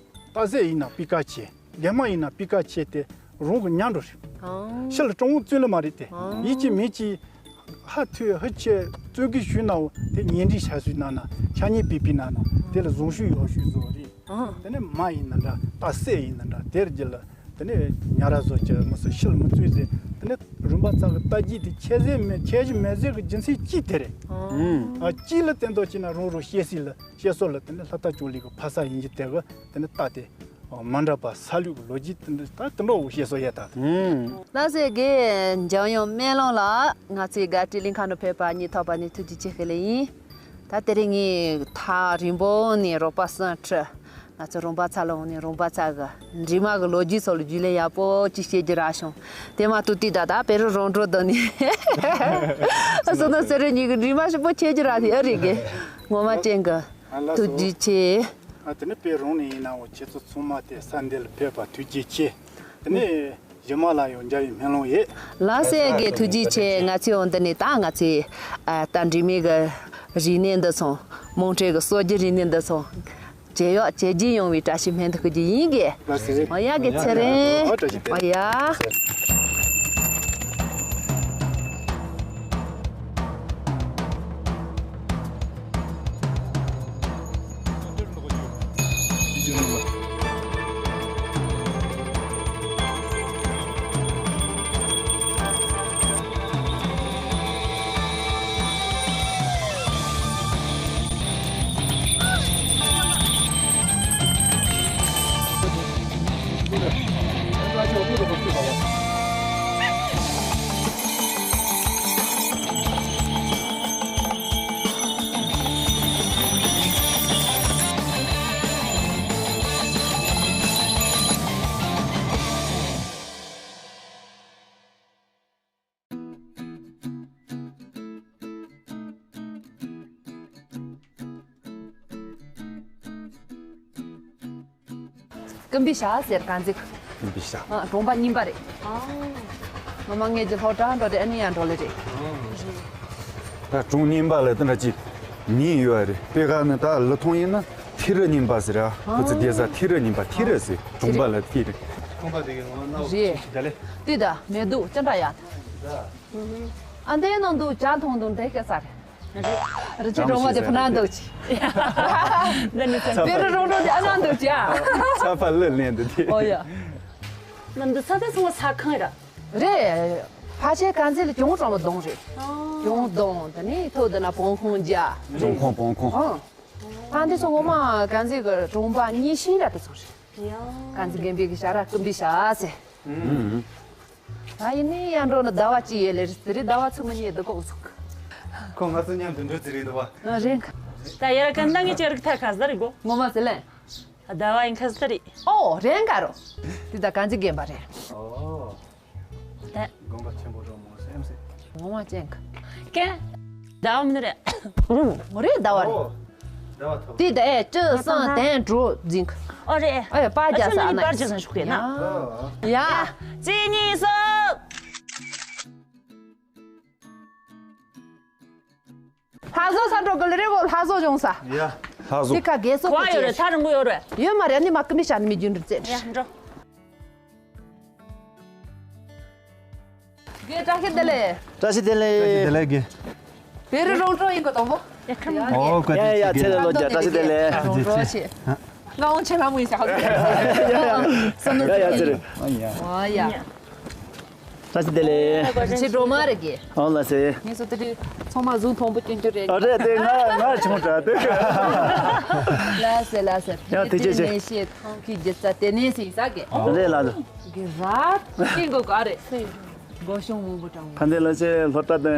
ད་ཟེ་ཡིན་ན་པི་ཀ་ཆེ། རྒན་མ་ཡིན་ན་པི་ཀ་ཆེ་དེ་རང་གི་ཉམས་འགྲོ་རེད། ཨང་། ཕྱི་ལ་ཀྲུང་བཙུན་ལ་མ་རེད་དེ། ཨང་། ཡིད་ཀྱི་མིད་ཀྱི་ ཧ་ཐོས་ཧི་ཆེ་བཙོན་གི་ཞུས་ན་འོ་དེ་ཉེ་འདྲིས་ཤ་ཤུས་ན་ན་ཤ་ཉེ་པི་པི་ན་ན་དེ་ལ་བཟུང་ཞུས་ཡོག་ཞུས་བཟོ་རེད། དེ་ནས་མ་ཡིན་ན་འདྲ་ད་སྲས་ཡིན་ན་འདྲ་དེར་རྒྱུ་ལ་དེ་ནས་ཉ་ར་བཟོ་ཅི་མི་སྲིད་ཤིལ་མི་བཙུད་ཟེར། དེ་ནས་རོམ་པ་ཚ་གི་ལྟ་གྱི་དེ་ཁྱད་ཟེར་མེད་ཁྱད་གཞི་མེད་ཟེར་གི་རྒྱུ་མཚན་གཅིག་དེ་རེད། ཨ་གཅིག་ལ་བརྟེན་དོ་ཅི་ན་རང་རང་བཤད་སྲིད་ལ་བཤད་སྲོལ་ལ་དེ་ནས་ལྷ་ཐ་ཅོ་ལི་གི་ཕ་ས་ཡིན་གྱི་དེ་གི་དེ་ནས་ལྟ་དེ། མ་འདྲ་བ་ས་ལུག་ལོ་རྒྱུས་དེ་འདྲ་ད་དེ་འདྲ་བོ་བཤད་སྲོལ་ཡོད་ད། ལགས་སེ་རྒན་འཇམ་དབྱངས་སྨན་ལམ་ལགས། ང་ཚོའི་དགའ་སྤྲོའི་གླིང་ཁ་ནང་ཕེབས་པ་ཉིད་ཐོབ་པ་ནི་ཐུགས་རྗེ་ཆེ་ཞུ་ལེ་ཡིན། ད་དེ་རིང་ངས་ཐག་རིང་པོ་ནས་རོགས་པ་གསུམ་ཁྲིད། ང་ཚོ་རོང་པ་ཚ་ལ་འོང་ནས་རོང་པ་ཚ་གི་འབྲི་མ་གི་ལོ་རྒྱུས་སོགས་ལ་རྒྱུས་ལོན་ཡག་པོ་ཅིག་བཤད་རྒྱུ་རག་བྱུང་། དེ་མ་གཏོགས་དུས་ད་ལྟ་བེ་རི་རོང་འབྲོག་དུ་ནས་སོ་ན་སེ་རི་གཉིས་ཀྱི་འབྲི་མ་ཞིབ་པོ་ཁྱེད་ཀྱི་རག་དེ་ཨེ་རེད་རྒན། ངོ་མ་ཅན་གི་ཐུགས་རྗེ་ཆེ། ཨ་དེ་ནས་བེ་རི་རོང་ནས་ཡིན་ནའང་ཁྱེད་ཚོ་ཚང་མ་དེ་ས་འདི་ལ་ཕེབས་པ་ཐུགས་རྗེ་ཆེ། དེ་ནས་གཞི་མ་ལ་ཡང་འཇའ་ཡི་སྨོན་ལམ་ཡོད། ལགས་སེ་རྒན་ཐུགས་རྗེ་ཆེ། ང་ཚོས་འོང་འདི་ནས་ད་ང་ཚོས་ཨ་ད་འབྲི་མའི་གི་རིག་གནས་འདི་ཚང་མོང་ཁྲེ་གི་སྲོལ་རྒྱུན་རིག་གནས་འདི་ཚང་ཇེ་ཡག་ཇེ་རྒྱས་ཡོང་བའི་བཀྲ་ཤིས་སྨོན་འདུན་ཞུ་རྒྱུ་ཡིན་གི། ལགས་སེ། འོ་ཡ་གི་ཚེ་རིང་། འོ་བཀྲ་ཤིས་བདེ་ལེགས། འོ་ཡ། ཀུམ་བི་ཤ་ཟེར་གང་ཟིག་ཀུམ་བི་ཤ། ཨ་གྲོང་པ་རྙིང་པ་རེད། ཨ། ངོ་མ་ངེད་ཀྱི་སློབ་གྲྭ་འགྲོ་དེ་ཨ་ནི་ཡང་འགྲོ་ལེ་རེད། ད་གྲོང་རྙིང་པ་ལ་དེ་འདྲ་ཅིག་ཉིན་ཡོད་རེད། དཔེ་ཁ་ནི་ད་ལི་ཐོང་ཡིན་ན་ཐི་རི་རྙིང་པ་ཟེར་ཨ། ཁོ་ཚོ་སྡོད་ས་ཐི་རི་རྙིང་པ་ཐི་རི་ཟེར། གྲོང་པ་ལ་ཐི་རི། ཁང་པ་དེ་གའི་ངོ་མ་རྣ་བ་རེད། ཅིག་ད་ལེ། དེ་ད་མེ་དུག་ཅི་འདྲ་ཡག་ད། ཨ་འདའི་ནང་དུ་ཇ་འཐུང་དུ་འདའི་སྐད་ས་རེད། རི་ཆུ་གྲོང་པ་དེ་ཕུ་ན་འདུག་ཅི། འདི་ནི་ཚ་བེ་རི་རོང་འགྲོ་དེ་ཨ་ན་འདུག་ཅི་ཨ། ཚ་བ་ལི་ལེན་འདུག་དེ། ཨོ་ཡ། ནམ་འདི་ས་དེ་སོང་བ་ས་ཁང་ར། རེད། ཕ་ཆེ་གང་ཚེ་ལ་གྱོང་གྲོང་པ་གདོང་རེད། གྱོང་གདོང་དེ་ནི་ཐོག་དེ་ན་བོང་ཁོང་རྒྱ། བོང་ཁོང་བོང་ཁོང་། ཨང་། ཕ་འདི་སོང་ངོ་མ་གང་ཚེ་གི་གྲོང་པ་གཉིས་ཤིང་ར་དེ་སོང་རེད། གང་ཚེ་རྒན་པའི་གི་ཞྭ་ར་ཀུམ་པའི་ཞྭ་ཟེར། ཨ་ཡིན་ནི་ཡར་འགྲོ་ན་ཟླ་བ་གཅིག་ཡོད་ལེ་རེད་ཟེར་རེད། ཟླ་བ་ཚུགས་མི་ཉེས་འདུག་ཁོག་ཚུགས། ཁོ་ང་ཚོ་མཉམ་དུ་འགྲོ་ཟེར་རེད་འདུག་བ། ང་རེད། ད་ཡར་གན་ད་ངས་ཅེར་ཐ་ཁ་ཟ་རེད་གོ། ངོ་མ་ཟེར་ལེ། ཟླ་བ་ཡིན་ཁ་ཟ་རེད། ཨོ་རེད་ག་རོ། དེ་ད་གང་ཚེ་རྒན་པ་རེད། ཨོ། ད། དགོངས་པ་ཆེན་པོ་རོ་མོ་སེམས་སེ། ངོ་མ་ཅན་ག་ཀན། ཟླ་བ་མི་རེད། ངོ་རེད་ཟླ་བ་རེད། ཨོ། ཟླ་བ་ཐོབ། དེ་ད་ཨེ་བཅུ་གསུམ་དན་དྲུག་འཛིན་ག་ཨོ་རེད། ཨ་ཡ་པ་རྒྱ་ས་ཨ་ན་པར་རྒྱ་ས་ཤུགས་ཡ་ན། ཡ། གཅིག་གཉིས་གསུམ། ལྷ་བཟོ་ས་འགྲོ་གི་ལ་རེ་བོ་ལྷ་བཟོ་བྱུང་ས། ཡ། ལྷ་བཟོ། དེ་ཁ་དགེ་སོགས་གོ་ཡོད་རེད། ཐ་རིང་པོ་ཡོད་རེད། ཡོད་མ་རེད། ནི་མ་ཀི་མི་ཤ་ནི་མི་རྒྱུན་འགྲུབ་ཙེ། ཡ་འགྲོ། དགེ་བཀྲ་ཤིས་བདེ་ལེགས། བཀྲ་ཤིས་བདེ་ལེགས། བཀྲ་ཤིས་བདེ་ལེགས་དགེ། བེ་རི་རོང་འགྲོ་ཡིན་གོ་དང་པོ། ཡ་ཁམ། ཨོ་ཀ་ཡ་ཡ་ཚེ་ལ་ལོ་བརྒྱ་བཀྲ་ཤིས་བདེ་ལེགས། རོང་འགྲོ་ཆེ། ང་འོང་ཆེ་ལ་མོ་ཡིན་ས་ཧ། ཡ་ཡ་ཚེ་རིང་། ཨ་ཡ། ཨོ་ཡ། བཀྲ་ཤིས་བདེ་ལེགས། ཆེ་སྒྲོལ་མ་རེད་གི། ཨོ་ལ་སེ། ངས་སོ་དེ་དུས་ཚང་མ་གཟུགས་མཐོན་པོ་སྐྱོན་རྒྱུ་རེད། ཨ་རེད་དེ་ང་ང་ཆུང་དྲགས་དེ། ལ་སེ་ལ་སེ། ཡང་དེ་ཅི་ཆེ། ནས་ཤེས་ཐང་གི་རྒྱུ་རྩ་དེ་ནས་སེ་ཡིན་ས་གི། རེད་ལ་ལ། གི་ར་ཏིང་གོ་ག་རེད། སྒོ་གཤོང་མང་པོ་དྲངས། ཕན་བདེ་ལ་ཆེ་སློབ་གྲྭ་དེ་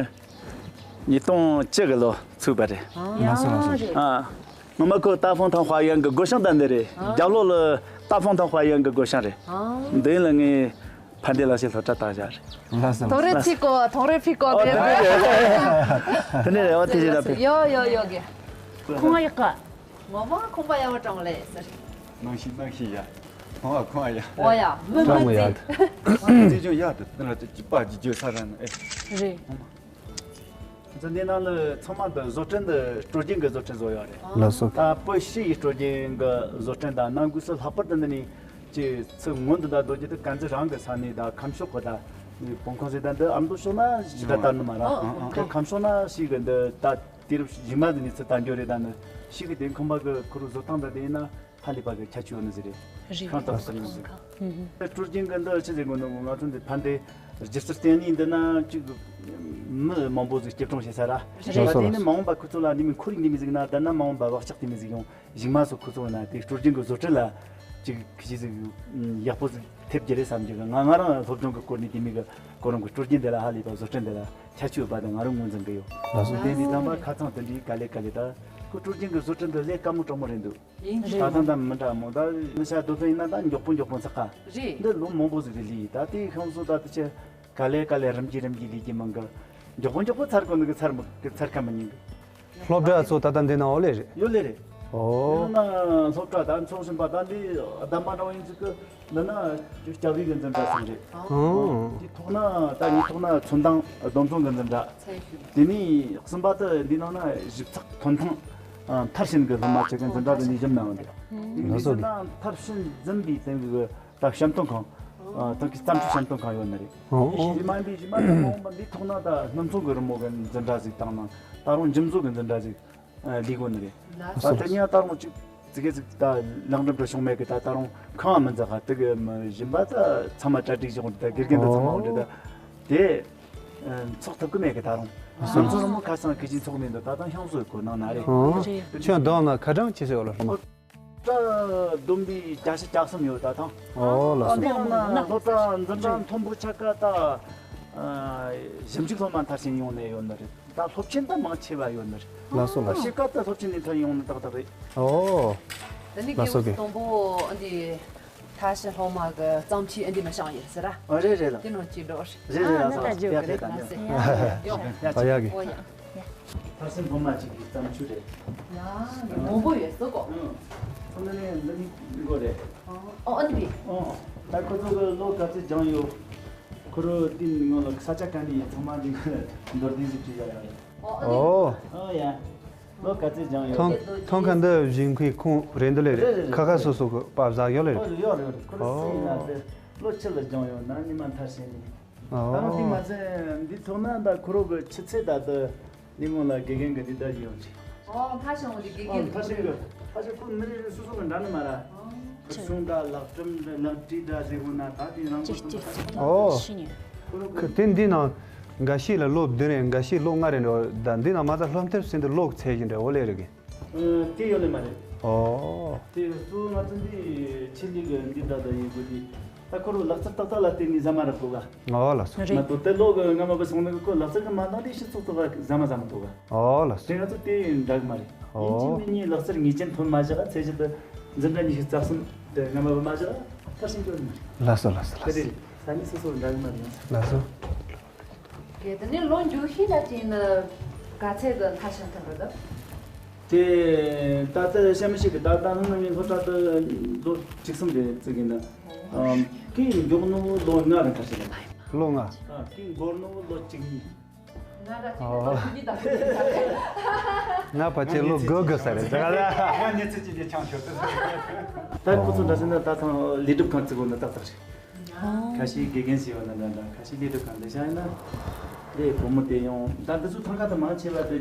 ཉིས་སྟོང་གཅིག་གི་ལོ་ཚུགས་པ་རེད། ཡང་རེད། ཨ། ངོ་མ་ཁོ་ཏཱ་ཧྥང་ཐང་ཧྭ་ཡན་གི་སྒོ་ཤང་ད་འདི་རེད། རྒྱབ་ལོགས་ལ་ཏཱ་ཧྥང་ཐང་ཧྭ་ཡན་གི་སྒོ་ཤང་རེད། འདི་ལ་ངས་ཕ་འདི་ལ་ཞིག་སློབ་གྲྭ་བཏང་བཞག་རེད། ཐོ་རེ་ཚིག་གོ་ཐོ་རེ་ཕི་གོ་དེ་རེད། དེ་ནས་རེ་བ་དེ་ཞིག་ལ་ཕེབས། ཡོ་ཡོ་ཡོ་གེ། ཁོང་ཡག་ག་ངོ་མ་ཁོང་པ་ཡག་པ་དྲང་ལེ་ཟེར། ནང་ཤི་ནང་ཤི་ཡ། ཁོང་བ་ཁོང་བ་ཡ། འོ་ཡ་མི་མི་ཙི། ཙི་ཅུང་ཡག་ཏུ་དེ་ལ་ཅི་པ་ཅི་བརྗོད་ས་ར་ནི་ཨེ། རེད། ཚོ་འདི་ནང་ལ་ཚང་མ་འདི་བཟོ་སྐྲུན་འདི་སྲོལ་རྒྱུན་གྱི་བཟོ་སྐྲུན་བཟོ་ཡོད་རེད། ལགས་སོ། ད་བོད་ཕྱི་ཡི་སྲོལ་རྒྱུན་གྱི་བཟོ་སྐྲུན་དང་ནང་སྒོས་སུ་ལྷག་པར་དུ་འདི་ནི་ཅིག་ཚིག་ངོ་འདི་འདྲ་རྡོ་རྗེ་དུ་གན་ཚི་རང་གི་ས་ནས་ད་ཁམས་ཕྱོགས་གི་ད་ པང་ཁང་ཟེར་ད་འདི་ཨ་མདོ་ཕྱོགས་ན་ཞིག་ད་ལྟ་ནི་མ་ར། ཨ་ཨ་ཨ། ཁམས་ཕྱོགས་ན་ཞིག་གི་འདི་ད་དུས་རབས་ཞིག་མ་ཟིན་ནས་ཚུར་ད་འགྱོ་རེད། ད་ནི་ཞིག་གི་དེ་ཁང་པ་གི་ཁུ་རུ་བཟོ་སྟངས་ད་དེ་ཡིན་ན་ཧ་ལས་པ་གི་ཁྱད་ཆོས་ནི་ཟིག་རེད། རེད། ཁང་དང་ཁང་ཟིག་ཡིན་ཟིག་ཨུ་ཧུ། སྲོལ་རྒྱུན་གི་འདི་ཆི་ཟིག་གོ་ནོ་ང་ཚོ་འདི་ཕན་བདེ་སྒྱུ་རྩལ་བསྟན་ནི་འདི་ན་ཅིག་མི་མང་པོ་ཟིག་སྐྱིད་གྲོང་བྱེད་ས་ར། རེད། ད་དེ་ནི་མ་འོངས་པ་ཁུ་ཚོ་ལ་ནི་མི་ཁོར་ཡུག་ནི་མི་ཟིག་ན་ད་ན་མ་འོངས་པ་བག་ཆགས་དེ་མི་ཟིག་ཡོང་། གཞུག་མ་སོགས་ཁོ་ཚོ་ན་དེ་སྲོལ་རྒྱུན་གྱི་བཟོ་སྐྲུན་ལ་ཅིག་གཞི་ཟིག་ཡག་པོ་ཟིག་ཐེབས་རྒྱུ་རེད་བསམ་རྒྱུ་གི། ང་ང་རང་སློབ་སྦྱོང་གི་སྐོར་ནས་དེ་མིག་གི་གོ་རིམ་གྱི་སྲོལ་རྒྱུན་དེ་ལ་ཧ་ལས་པ་བཟོ་སྐྲུན་དེ་ལ་ཁྱད་ཆོས་ཡོད་པ་དང་ང་རང་ངོས་འཛིན་གི་ཡོད། ལགས་སོ། དེ་འདི་ཚང་མ་ཁ་ཚང་དེ་འདྲའི་ག་ལེ་ག་ལེ་ད་ཁོ་སྲོལ་རྒྱུན་གྱི་བཟོ་སྐྲུན་དེ་ལས་དཀའ་མོ་དྲང་མོ་རེད་འདུག་ཡིན་ད་གི་ད་ད་མི་འདྲ་མོ་ད་ནི་ཤ་རྡོ་ཐོན་ཡིན་ན་ད་མགྱོགས་པོ་མགྱོགས་པོ་འཚག་ག་རེད། འདི་ལོ་མང་པོ་ཟིག་རེད་ལི། ད་དེ་ཤོང་སོང་ད་དེ་ཆེ་ག་ལེ་ག་ལེ་རིམ་གྱིས་རིམ་གྱིས་ལས་ཀྱི་མང་གི། མགྱོགས་པོ་མགྱོགས་པོ་ཚར་གོ་ནི་གི་ཚར་མི་གི་ཚར་ཁ་མི་ཉན་གི། སློབ་གྲྭ་ཚོ་ད་ལྟ་འདི་ན་ཨོ་ལེ་རེད། ཡོད་ལེ་རེད། ཨོ། ཡང་ན་སློབ་གྲྭ་ད་ཚོགས་ཟིན་པ་ད་འདི་གདམས་པ་འདྲ་བ་ཡིན་ཚིག་གི་འདི་ན་རྒྱ་བོད་གི་འཛིན་གྲྭ་ཟིག་རེད། ཨོ། འདི་ཐོག་ན་ད་ངའི་ཐོག་ན་ཚོན་མདངས་སྡོམ་བཟང་གི་འཛིན་གྲྭ། དེ་ནས་གསུམ་པ་དུ་འདི་ནང་ན་ཞིབ་ཚགས་ཐོན་ཐང་མཐར་ཕྱིན་གི་སློབ་མ་ཆེ་གི་འཛིན་གྲྭ་དེ་ནས་བཞིམ་ནའང་འདི། ལགས་སོ། འདི་ན་མཐར་ཕྱིན་འཛིན་པའི་སྟེང་གི་ད་བཤམས་སྟོན་ཁང་། ཨ། ཐང་གི་བརྩམས་ཆོས་བཤམས་སྟོན་ཁང་ཡོད་ནི་རེད། ཨོ་ཨོ། རྗེས་མ་འདི་རྗེས་མ་དང་མ་འོངས་པ་འདི་ཐོག་ན་ད་སྣུམ་ཚོང་གི་རི་མོ་གི་འཛིན་གྲྭ་ཟིག་བཏང་ན་ད་རུང་འཇིམ་བཟོ་གི་འཛིན་གྲྭ་ཟིག་ཨ། ལས་དགོས་ནི་རེད། ད་དེ་ནས་ད་རུང་ཅིག་ཙི་གེ་ཟིག་ད་ལེགས་འགྲུབ་རུ་བྱུང་མེད་གི། ད་ད་རུང་ཁང་མི་འཛག་ག་དེ་གི་མི་བཞིན་པ་ད་ཚང་མ་གྲ་སྒྲིག་བྱུང་། ད་དགེ་རྒན་ད་ཚང་མ་འོང་འདྲི་ད་དེ་ཚོགས་ཐུབ་གི་མེད་གི། ད་རུང་སྣུམ་ཚོང་རི་མོ་ཁ་སང་གི་ཅིག་ཚོགས་མེད་འདུག་ད་ད་ཤང་བཟོ་གི་གོ་ནང་ན་རེད། ཨོ། ཁྱོད་འདང་ན་ཁ་གྲངས་ཅི་ཟེར་བ་ལ་རེད། སློབ་གྲྭ་བསྡོམས་པའི་བརྒྱ་ཆ་གྱ་གསུམ་ཡོད་ད་ཐང་། ཨོ་ལགས་སོ། ཨ་ནི་ཡང་ན་སློབ་གྲྭ་འཛིན་གྲྭ་མཐོན་པོ་ཆ་ག་ད་ཨ་ཞིབ་འཇུག་སློབ་མ་མཐར་ཕྱིན་ཡོང་ནས་ཡོད་ནི་རེད། ད་སློབ་ཆེན་ད་མང་ཆེ་བ་ཡོད་ནི་རེད། ལགས་སོ་ལགས་སོ། ཕྱེད་ཀ་ད་སློབ་ཆེན་ནས་མཐར་ཡོང་ནི་ཏག་ཏག་རེད། ཨོ། ད་ནི་ལགས་སོ། དགེ་བ་དང་པོ་འདི་མཐར་ཕྱིན་སློབ་མ་གི་བརྩམས་ཆོས་འདི་མ་བཤང་ཡིན་ཟེར་ར། ཨ་རེད་རེད་ལ། དེ་ནང་ཅི་འགྲོ་རེད། རེད་རེད་ལགས་སོ། ཡ་རེད་ད་ནི། ཡ་ཡ་གི། ཨོ་ཡ། ཕར་ཕྱིན་སློབ་མ་གཅིག་གི་བརྩམས་ཆོས་རེད། ཡ། མང་པོ་ཡོད་སོ་གོ། ཨང་། ཁོ་ན་ནས་འདི་ནི་མགོ་རེད། ཨོ་ཨ་ནི། ཨོ། ད་ཁོ་ཚོ་གི་ལོ་ག་ཚོད་སྦྱངས་ཡོད། ཁོ་རོ་དེའི་ངོ་ལ་ས་ཆ་ག་ནས་ཡིན་ཚང་མ་འདི་མདོར་བསྡུས་ཞིག་བྲིས་ཡ་ཡོད་རེད། ཨོ་ཨ་ནི། ཨོ། ཨོ་ཡ། ལོ་ག་ཚོད་སྦྱངས་ཡོད། ཐང་ཐང་ཁ་འདི་བཞིན་ཁོའི་ཁོང་རེད་འདི་ལས་རེད། རེད་རེད་རེད། ཁ་ཁ་སོ་སོ་གི་པ་བཟའ་ཡོད་ལས་རེད། ཨོ་ཡོད་རེད་ཡོད་རེད། ཁོ་རོ་སུ་ཡིན་ན་དེ་ལོ་ཆི་ལ་སྦྱངས་ཡོད་ན་ཉི་མ་མཐར་ཕྱིན་ནས། ཨོ། ད་རུང་དེ་མ་ཟད་འདི་ཚོ་ན་ད་ཁོ་རོ་གི་ཆུ་ཚད་ད་དུ་ནི་མོ་ལ་དགེ་རྒན་གི་འདི་ད་ཡོང་ཆེ། ཨོ་མཐའ་བྱང་བ་དེ་དགེ་ཨོ་རྒན་མཐའ་བྱང་གི་མཐའ་བྱང་ཁོ་མི་རེ་རེ་སོ་སོ་གི་འདྲ་ནི་མ་ར། ཁུ་སྲུང་ད་ལག་ཁྲིམས་ལག་བྲིས་ད་ཟེར་བོ་ན་ད་དེ་རང་གི་སོ་སོ་ཨོ། ཁོ་རོ་གི་དེ་འདི་ནང་འགའ་ཤས་ལ་ལོ་བདུན་རེ་འགའ་ཤས་ལོ་ལྔ་རེ་འགྲོ་ད་འདི་ནང་མ་ད་སློབ་དེབ་ཟིན་དུ་ལོག་ཚད་ཀྱི་འདྲ་འོ་ལེ་རེ་གི། ཨ། དེ་ཡོད་ལེ་མ་རེད། ཨོ། དེ་གཙོ་བོ་ང་ཚོ་འདི་ཆེད་ལས་ཀྱི་འདི་ད་ད་ཡིན་དགོས་དེ། ད་ཁོ་རོ་ལག་རྩལ་ཏག་ཏག་ལ་བརྟེན་ནས་ཟ་མ་རག་གོ་ག་ཨོ་ལགས་སོ། རེད། ང་ཚོ་དེ་ལོ་གི་སྔ་མ་བུ་སོང་ནི་ཁོ་ལག་རྩལ་གི་མ་འདང་དེ་ཕྱི་ཚོགས་ཚོགས་ལ་ཟ་མ་ཟ་མ་ཐུབ་ག་ཨོ་ལགས་སོ། དེ་ང་ཚོ་དེ་འདྲ་གི་མ་རེད། ཨོ། ཡིན་གཅིག་མིན་གཉིས་ལག་རྩལ་ངེས་ཅན་ཐོན་མ་བཞག་ཚད་གཞི་དུ་འཛིན་གྲྭ་ཉི་ཤུ་རྩ་གསུམ་དེ་སྔ་མ་བུ་མ་བཞག་མཐར་ཕྱིན་འགྲོ་ནི་མ་རེད། ལགས་སོ་ལགས་སོ་ལགས་སོ། དེ་རེད། ས་གནས་སོ་སོ་འདྲ་གི་མ་རེད། ལགས་སོ། གལ་ཏེ་ནི་ལོ་མཇུག་ཤིང་ལ་ཅིག་ནི་ག་ཚད་དུ་མཐར་ཕྱིན་ཐུབ་རེད་ད། དེ་ད་ལྟ་བཤད་མི་ཤེས་གི། ད་ལྟ་སྔོན་མའི་སློབ་གྲྭ་དུ་ལོ་བཅུ་གསུམ་རེ་བརྩི་གི་ན། ཨམ། ཀི་མགྱོགས་ནོ་ལོ་ལྔ་རེ་མཐར་ཕྱིན་རེད། ལོ་ལྔ། ཨ། ཀི་འགོར་ནོ་ལོ་བཅུ་གཉིས། ང་ར་ཅིག་ཨོ། ནི་ད་ཁུ་ནི་ད་ཁུ་ནི་ད། ང་ཕལ་ཆེར་ལོ་དགུ་དགུ་ས་རེད་ཟེར་ག་ལ། ང་ནི་ཚེ་གཅིག་གི་ཆང་ཤོར་ཏེ། ད་ཁོ་ཚོ་འདྲ་ཟེར་ན་ད་ཐང་ལས་སྒྲུབ་ཁང་བརྩི་དགོས་ན་ཏག་ཏག་རེད། ཁ་ཤས་དགེ་རྒན་ཞིག་ཡོད་ན་འདྲ་འདྲ། ཁ་ཤས་ལས་སྒྲུབ་ཁང་ལས་བྱ་ཡིན་ན། ལས་བུ་མོ་དེ་ཡོང་ད་འདི་ཚོ་ཐང་ཀ་དུ་མང་ཆེ་བ་དེ་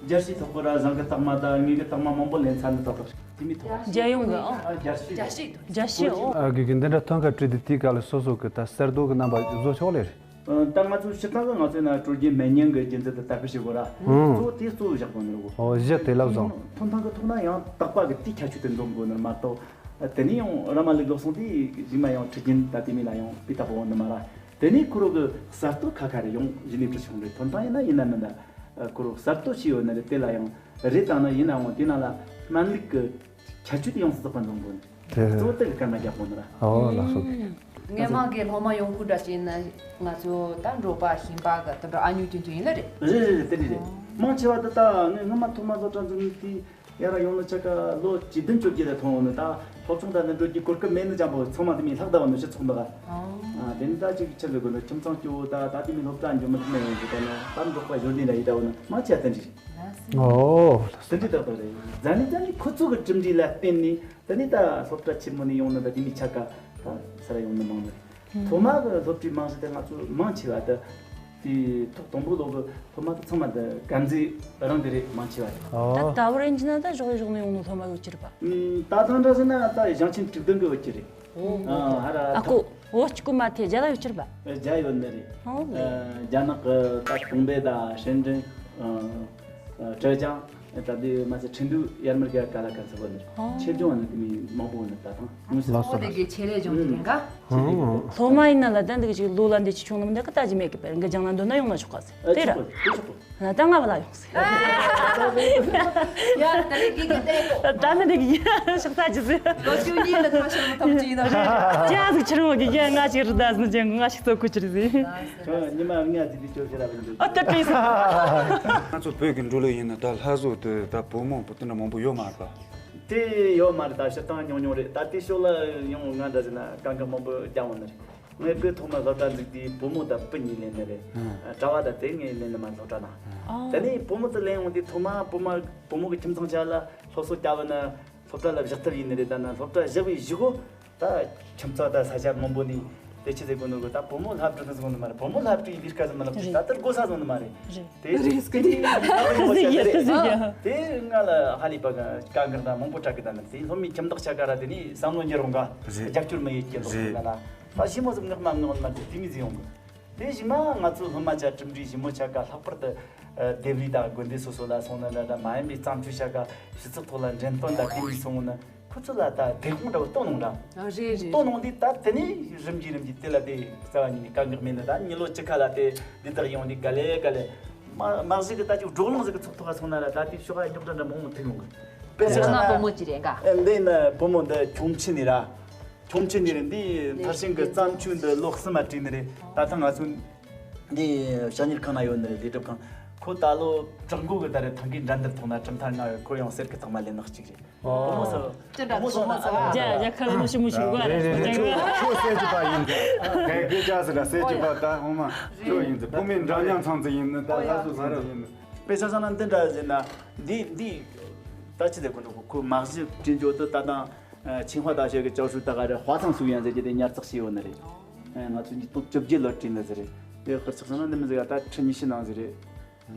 རྒྱལ་སྤྱིའི་ཐོག་གི་ར་བཟང་གི་རྟགས་མ་དང་ངེད་ཀྱི་རྟགས་མ་མང་པོ་ལེན་ཚར་ནི་ཏག་ཏག་རེད། དེ་མི་ཐོག་རྒྱལ་ཡོངས་ཀྱི་ཨང་། ཨ། རྒྱལ་སྤྱི་རྒྱལ་སྤྱི་རྒྱལ་སྤྱི་ཨོ། ཨ་གི་གི་འདི་འདྲ་ཐང་ཀ་བྲིས་ཏེ་དེའི་སྐབས་ལ་སོ་སོ་གི་ད་གསར་གཏོད་ཀྱི་རྣམ་པ་བཟོ་ཆོག་ལེ་རེད། ད་ང་ཚོ་སྤྱིར་བཏང་གི་ང་ཚོའི་ནང་སྲོལ་རྒྱུན་སྨན་གཉན་གྱི་རྒྱུན་འཛིན་དུ་དར་སྤེལ་བྱེད་དགོས་ར། ཨང་། གཙོ་བོ་དེ་གཙོ་བོ་བཞག་དགོས་ནི་རེད་གོ། ཨོ་གཞི་དེ་ལ་བཟང་། ཐོན་ཐང་གི་ཐོག་ན་ཡང་དག་པ་གི་དེའི་ཁྱད་ཆོས་དེ་འཛོམས་དགོས་ནི་མ་གཏོགས། དེ་ནས་ཡང་ར་མ་ལུག་ལོག་སོང་དུས་རྗེས་མ་ཡང་ཁྲི་རྒྱུན་ད་དེ་མི་ལ་ཡང་དཔེ་ལྟ་བུ་འོང་ནི་མ་ར། དེ་ནས་ཁོ་རོ་གི་གསར་གཏོད་ཁ་ཁ་རེ་ཡང་གཞི་ནས་བྲི་བྱུང་རེད། ཐོན་ཐང་ཡིན་ན་ཡིན་ན་མིན་ན་ཁོ་རོ་གསར་གཏོད་བྱས་ཡོད་ན་རེད། དེ་ལ་ཡང་རེད་དང་ན་ཡིན་ནའང་དེ་ནང་ལ་སྨན་ལུགས་ཀྱི་ཁྱད་ཆོས་དེ་ཡོངས་སུ་རྫོགས་པ་འཛོམས་དགོས་ནི་རེད། དེ་གཙོ་བོ་དེ་གི་སྐར་མ་རྒྱག་དགོས་ནི་ར། ཨོ་ལགས་སོ། སྔས་མ་གི་སློབ་མ་ཡོང་ཁུལ་འདྲ་བྱས་ན་ང་ཚོ་ད་འབྲོག་པ་ཞིང་པ་གི་དེ་འདྲ་ཨ་ཉུ་ཅུང་ཅུང་ཡིན་ལ་རེད། རེད་རེད་རེད། དེ་འདྲ་རེད། མང་ཆེ་བ་དེ་ད་ངས་སྔོན་མ་ཐོག་མ་བཟོ་གྲྭ་འཛུགས་ནས་དེ་ཡ་ར་ཡོང་ལ་ཆ་ག་ལོ་བཅུ་བདུན་བཅོ་བརྒྱད་ལ་ཐོན་འོང་ནི། ད་སློབ་ཆུང་ད་ནི་འགྲོ་རྒྱུ་གོ་སྐབས་མེད་ནི་ཅང་པོ་ཚང་མ་དེ་མིན་ལྷག་ད་བ་ནི་སྤྱི་ཚོགས་འདི་ག་ཨ་དེ་ནི་ད་ཅིག་ཆི་ལ་དགོས་ནི་ཁྱིམ་ཚང་སྐྱོ་བོ་ད་ད་དེ་མིན་སློབ་གྲྭ་འགྱོ་མི་ཐུབ་ནི་ཡོང་གི། ད་ནི་ད་འབྲོག་པ་གཞོན་ལྡན་ལ་ཡི་ད་བ་ནི་མང་ཆེ་བ་དེ་འདྲ་རེད། ཨོ། དེ་འདྲའི་ཏག་ཏག་རེད། རྫ་ནི་རྫ་ནི་ཁོ་ཚོ་གི་གྲུབ་འབྲས་ལ་བརྟེན་ནས་ད་ནི་ད་སློབ་གྲྭ་ཆེན་མོ་ནས་ཡོང་ནི་ད་དེ་མི་ཆ་ག་ད་ས་ར་ཡོང་ནི་མང་ནི་རེད། སློབ་མ་གི་སློབ་གྲྭའི་རྨང་གཞི་དེ་ང་ཚོ་མང་ཆེ་བ་དེ། དེའི་ཐོག་དང་པོ་ལོག་གི་སློབ་མ་དེ་ཚང་མ་དེ་དཀར་མཛེས་རང་དེ་རེད། མང་ཆེ་བ་རེད། ད་ཨོ། ད་བར་ཡིན་གྱི་ན་ད་ཕྱོགས་ཕྱོགས་ནས་ཡོང་ནོ་སློབ་མ་ཡོད་ཀྱི་རེད་པ། ཨུམ། ད་ཐང་འདྲ་ཟེར་ན་ད་ཞིང་ཆེན་དྲུག་བདུན་གི་ཡོད་ཀྱི་རེད། ཨོ། ཨ། ཧ་ར་ཨ་ཐང་ཀོ་བོད་གཅིག་པུ་མ་ཐེ་རྒྱ་ལ་ཡོད་ཀྱི་རེད་པ། རྒྱ་ཡོད་ནི་རེད། ཨོ། ཨ། རྒྱ་ནག་གི་ད་ཀྲུང་པེ་དང་ཧྲེན་ཀྲེན། ཨ། ཨ། ཀྲེ་ཅང་། ད་དེ་མ་ཟད་ཁྲིན་ཏུའུ་ཡར་མར་ག་ག་ལ་ག་ཚོད་པོ་ནི། ཨོ། ཆེད་སྦྱོང་བ་ནི་དེ་མི་མང་པོ་ནི་ད་ཐང་། ལགས་སོ། ཨོ། དེ་གའི་ཆེད་ལས་སྦྱོང་གི་རེད་ག། སློབ་མ་ཡིན་ན་ལ་ད་འདི་གི་ཅིག་ལོ་ལ་འདི་ཅིག་ཆུང་ནམ་འདི་གི་ལྟ་ཅི་མེད་གི་པར་འགི་ལྗང་ལ་འདོན་ན་ཡོང་ན་ཆོག་ག་ཟེར། ཨ། དེ་ར། ཆོག་གི། ཆོག་གི། ད་ང་བ་ལ་ཡོང་ཟེར། ཡ། ད་ནི་གི་གི་དེ་གོ། ད་ནི་འདི་གི་ཡ་ཤག་ད་ཅི་ཟེར། ལོ་ཅུང་གཉིས་ལ་ཐོ་ཤོར་མི་ཐོབ་ཅི་ཡིན་ན་རེད། ཅི་ཟིག་ཆི་རུང་གི་ཡ་ང་ཞིག་རི་ད་ཟིན་ཅན་ང་ཞིག་ཚོ་ཁུ་ཅི་རི་ཟེར། ཉི་མ་ལྔ་དེ་དུས་ཅོ་ཤེས་ར་བ་འདུག་ཨ་ཏི་ཏི་སི། ང་ཚོ་བོད་ཀྱི་འགྲོ་ལུགས་ཡིན་ན་ད་ལྷ་བཟོ་དེ་ད་བུ་མོ་བུ་དེ་འདྲ་མང་པོ་ཡོད་མ་རེད་པ། དེ་ཡོད་མ་རེད། ད་སྤྱིར་བཏང་ཉུང་ཉུང་རེད། ད་དེ་ཕྱོགས་ལ་ཡང་ང་འདྲ་ཟེར་ན་དཀའ་ངལ་མང་པོ་རྒྱག་འོང་ནི་རེད། ངས་དཔེ་ཐོག་མར་སློབ་གྲྭ་འཛུགས་དུས་བུ་མོ་དང་བུ་གཉིས་ལེན་ནི་རེད། ཨ། གྲྭ་བ་དང་དེ་ངས་ལེན་ནི་མ་སློབ་གྲྭ་ནང་། ཨ། དེ་ནས་བུ་མོ་དེ་ལེན་འོང་དུས་ཐོག་མ་བུ་མོ་བུ་མོ་གི་ཁྱིམ་ཚང་ཆ་ལ་སློབ་གསོ་བསྐྱལ་བ་ན། སློབ་གྲྭ་ལ་བཞག་ཐབས་ཡིན་ནི་རེད། ད་ན་སློབ་གྲྭ་བཞག་པའི་གཞུག་གུ་ད་ཁྱིམ་ཚང་དང་ས་ཆ་མང་པོ་ནས་དེ་ཆི་ཟེར་གོ་ནོ་གི། ད་བུ་མོ་སློབ་གྲྭ་དུ་སོང་ནི་མ་རེད། བུ་མོ་སློབ་གྲྭའི་ལས་ཀ་ཟིན་མ་ལོག་ཅིག་རེད། ད་ལྟར་གོ་ས་སོང་ནི་མ་རེད། རེད། དེ་རེད། དེ་ང་ལ་ཧ་ལས་པ་དཀའ་ངལ་དང་མང་པོ་འཕྲད་གི། ད་ནི་དེ་སློབ་མའི་ཁྱིམ་བདག་ཆ་ག་ར་དེ་ནས་བསམ་བློ་འགྱུར་རུང་ག། རེད། རྒྱབ་སྐྱོར་མི་ཡེད་ཀྱི་ལོག་རེད། ན་ན་ད་ཞི་མོ་ཟིག་ངག་མ་ངག་མ་དེ་དེ་མི་ཟིག་ཡོང་གི། དེ་བཞིན་མ་ང་ཚོ་སློབ་མ་ཆ་གྲུབ་འབྲས་ཞིབ་མོ་ཆ་ག་ལྷག་པར་དུ་ལྡེབས་རིས་དང་དགོན་སྡེ་སོ་སོ་ལ་སོང་ན་འདྲ་འདྲ་མ་ཡིན་པའི་བརྩམས་ཆོས་ཆ་ག་ཕྱི་ཚུལ་ཐོག་ལ་འགྲེམས་སྟོན་དང་དེ་མི་སོང་ན་ཁོ་ཚོ་ལ་ད་དེ་དགོང་འདྲ་བོ་སྟོན་གནང་འདྲ། ཨ། རེད་རེད། སྟོན་གནང་དུས་ད་དེ་ནས་རིམ་གྱིས་རིམ་གྱིས་དེ་ལ་དེ་རྩ་བ་ཉིད་ནས་དཀའ་ངལ་མེད་ནི། ད་མྱི་ལོ་བཅུ་ཁ་ལ་དེ་འདི་དག་ཡོང་དུས་ག་ལེ་ག་ལེ་མ་མ་གཞི་གི་ད་ཅིག་བགྲོ་གླེང་ཟིག་གི་ཚོགས་ཐོག་ག་སོང་ན་ར་ད་དེ་ཕྱོགས་ག་རྙོག་དྲ་འདྲ་མང་མང་ཐུག་ཡོང་གི། དཔེ་ཆ་ཁོ་ན་བུ་མོ་ཅི་རེད་འགའ། ཨེ། འདི་ནི་བུ་མོ་འདི་ཁྱུང་ཆེན་ནས་ར། ཁྱུང་ཆེན་ནས་རེད། འདི་མཐར་ཕྱིན་གྱི་བརྩམས་ཆོས་འདི་ལོ་གསུམ་མ་བྲིས་ནི་རེད། ད་ཐེངས་ང་ཚོ་འདི་ཞ་ཉེར་ཁང་ན་ཡོད་ནི་རེད། ལས་སྒྲུབ་ཁང་། ཁོ་ད་ལོ་དྲུག་འགོ་གི་ད་རེད། ཐང་གའི་འགྲན་བསྡུར་ཐོག་ན་གྲུབ་མཐའ་མངའ་བའི་ཁོ་ཡང་གསེར་གྱི་རྟགས་མ་ལེན་ནག་ཅིག་རེད། ཨོ། བུ་མོ་སོ། ཅི་འདྲ་བུ་མོ་སོ་ན། རྒྱ་རྒྱ་ཁ་ལ་ཞི་མོ་ཞིག་གོ། རེད་རེད་རེད། ཁྱོད་ཁྱོད་གསེར་གྱི་པ་ཡིན་ད། གལ་གལ་ཆགས་ཟེར་ན་གསེར་གྱི་པ་ད་ཧོ་མ་ཁྱོད་ཡིན་ད། བུ་མོའི་འདྲ་མཉམ་ཚང་ཙི་ཡིན་ནི་ད་ལྷ་སུ་ཟ་ར་ཡིན་ནི། དཔེ་ཆ་བཟང་ན་འདི་འདྲ་ཟེར་ན་འདི་འདི་ད་ཅི་ཟེར་གོ་འགྲོ་གོ། ཁོ་མ་གཞི་བྲིས་འཇོག་ཏུ་ད་དང་ཆིང་ཧྭ་大学གི教授ད་ག་རེ་华藏书院ཟེར་གྱི་དེ་ཉར་ཚགས་བྱས་ཡོད་ནི་རེད། ང་ཚོ་ཉིས་སྟོང་བཅོ་བརྒྱད་ལོར་བྲིས་ནི་ཟེར་རེད། དེ་ཧུར་ཚགས་སོང་ན་འདི་མི་ཟེར་ག་ད་ཁྲི་ཉི་ཤུ་ནང་ཟེར་རེད།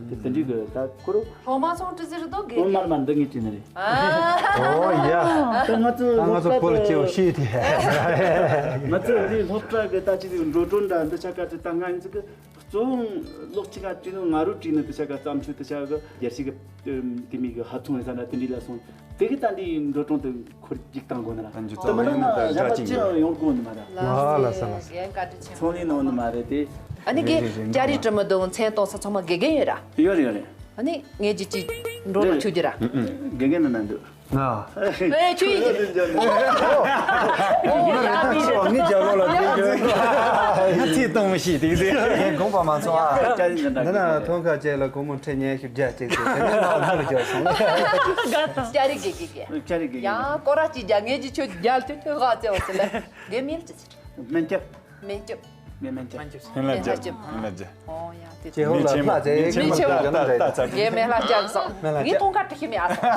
དེ་དེ་འདྲའི་གི་ད་ཁོ་རུ། སློབ་མ་ཚོང་ཀྲི་ཟེར་རྡོ་དགེ་ཨོ་མར་མར་འདི་ངས་བྲིས་ནི་རེད། ཨོ་ཡ། ད་ང་ཚོ་ད་ང་ཚོ་སློབ་གྲྭ་བོད་ལ་སྐྱེ་བོ་ཤེས་དེ། ང་ཚོ་འདི་སློབ་གྲྭ་གི་ད་ཅི་འགྲོ་གྲོན་འདྲ་འདི་ཆ་ག་ཅི་ད་ང་ཚོ་གི་གཙོ་བོ་ལོག་ཅི་ག་བྲིས་ནོ་ང་རུ་བྲིས་ནི་དེ་ཆ་ག་བརྩམས་ཆོས་དེ་ཆ་གི་རྒྱལ་སྤྱི་གི་དེ་མི་གི་ཧ་ཐུང་ཡིན་ས་འདྲ་དེ་འདྲའི་ལ་སོང་། དེ་གི་ད་འདི་འགྲོ་གྲོན་དེ་འཁོར་རྒྱུག་བཏང་དགོས་ན་ར། ད་འཇུ་དེ་མི་ད་ན་ཡིན་ན་ད་གཞན་པ་འདྲ་ཅི་ཅིག་ཡང་ཡོང་དགོས་ནི་མ་ར། ལ་ལ་ས་ལ་ས། རྒན་བཀའ་དྲིན་ཆེན་པོ། ཚོང་ལས་ནང་ནི་མ་རེད་དེ། ཨ་ནི་རེད་རེད་རེད། ཀྱ་རི་ཀྲི་མི་འདུག་མཚན་གཏོང་ས་ཚང་མ་དགེ་རྒན་ཡོད་ར། ཡོད་རེད་ཡོད་རེད། ཨ་ནི་ངས་ཀྱི་ཅི་འགྲོ་ལ་ཆུ་རྒྱུ་ར། དགེ་རྒན་ནི་ན་འདུག་ང་། ཨེ་ཆུ་ཡི་ཅི། ངི་རྒྱབ་ལོགས་ལ་དེ་རྒྱབ་ལོགས་ལ་ང་ཚིག་གཏོང་མི་ཤེས་དེ་ཟེར་ངས་དགོངས་པ་མ་ཚོམ་ཨ། ཀྱ་རི་འདི་འདྲ་འདི་ན་ཐོང་ཁ་ཅེ་ལ་སྒོར་མོ་ཁྲི་ཉི་ཤུ་བརྒྱ་ཅིག་ཟེར་དེ་ནས་ལག་ནང་ལ་རྒྱབ་སོང་། ཀྱ་རི་དགེ་དགེ་དགེ། ཀྱ་རི་དགེ་དགེ། ཡང་སྐོར་ར་ཅིག་རྒྱག་ངས་ཀྱི་ཆུ་རྒྱག་ཆུ་ཆུ་ཧ་ཅེ་བ་ཟེར་ལ་དགེ་མིལ་ཅི་ཟེར། སྨན་སྐྱབས། སྨན་སྐྱབས། ངས་སྨན་སྐྱབས། སྨན་བླ་རྒྱལ། སྨན་བླ་རྒྱལ། ཨོ་ཡ་དེ། ཅེ་ཧོ་ལ་ལྷ་ཅེ་ཡེ་ཆེན་མོ་ད་ད་ད་ད། ངས་སྨན་བླ་རྒྱལ་སོང་། སྨན་བླ་རྒྱལ། ངས་ཐོང་ཁ་ཏི་ཤི་མེ་ཨ་སོང་།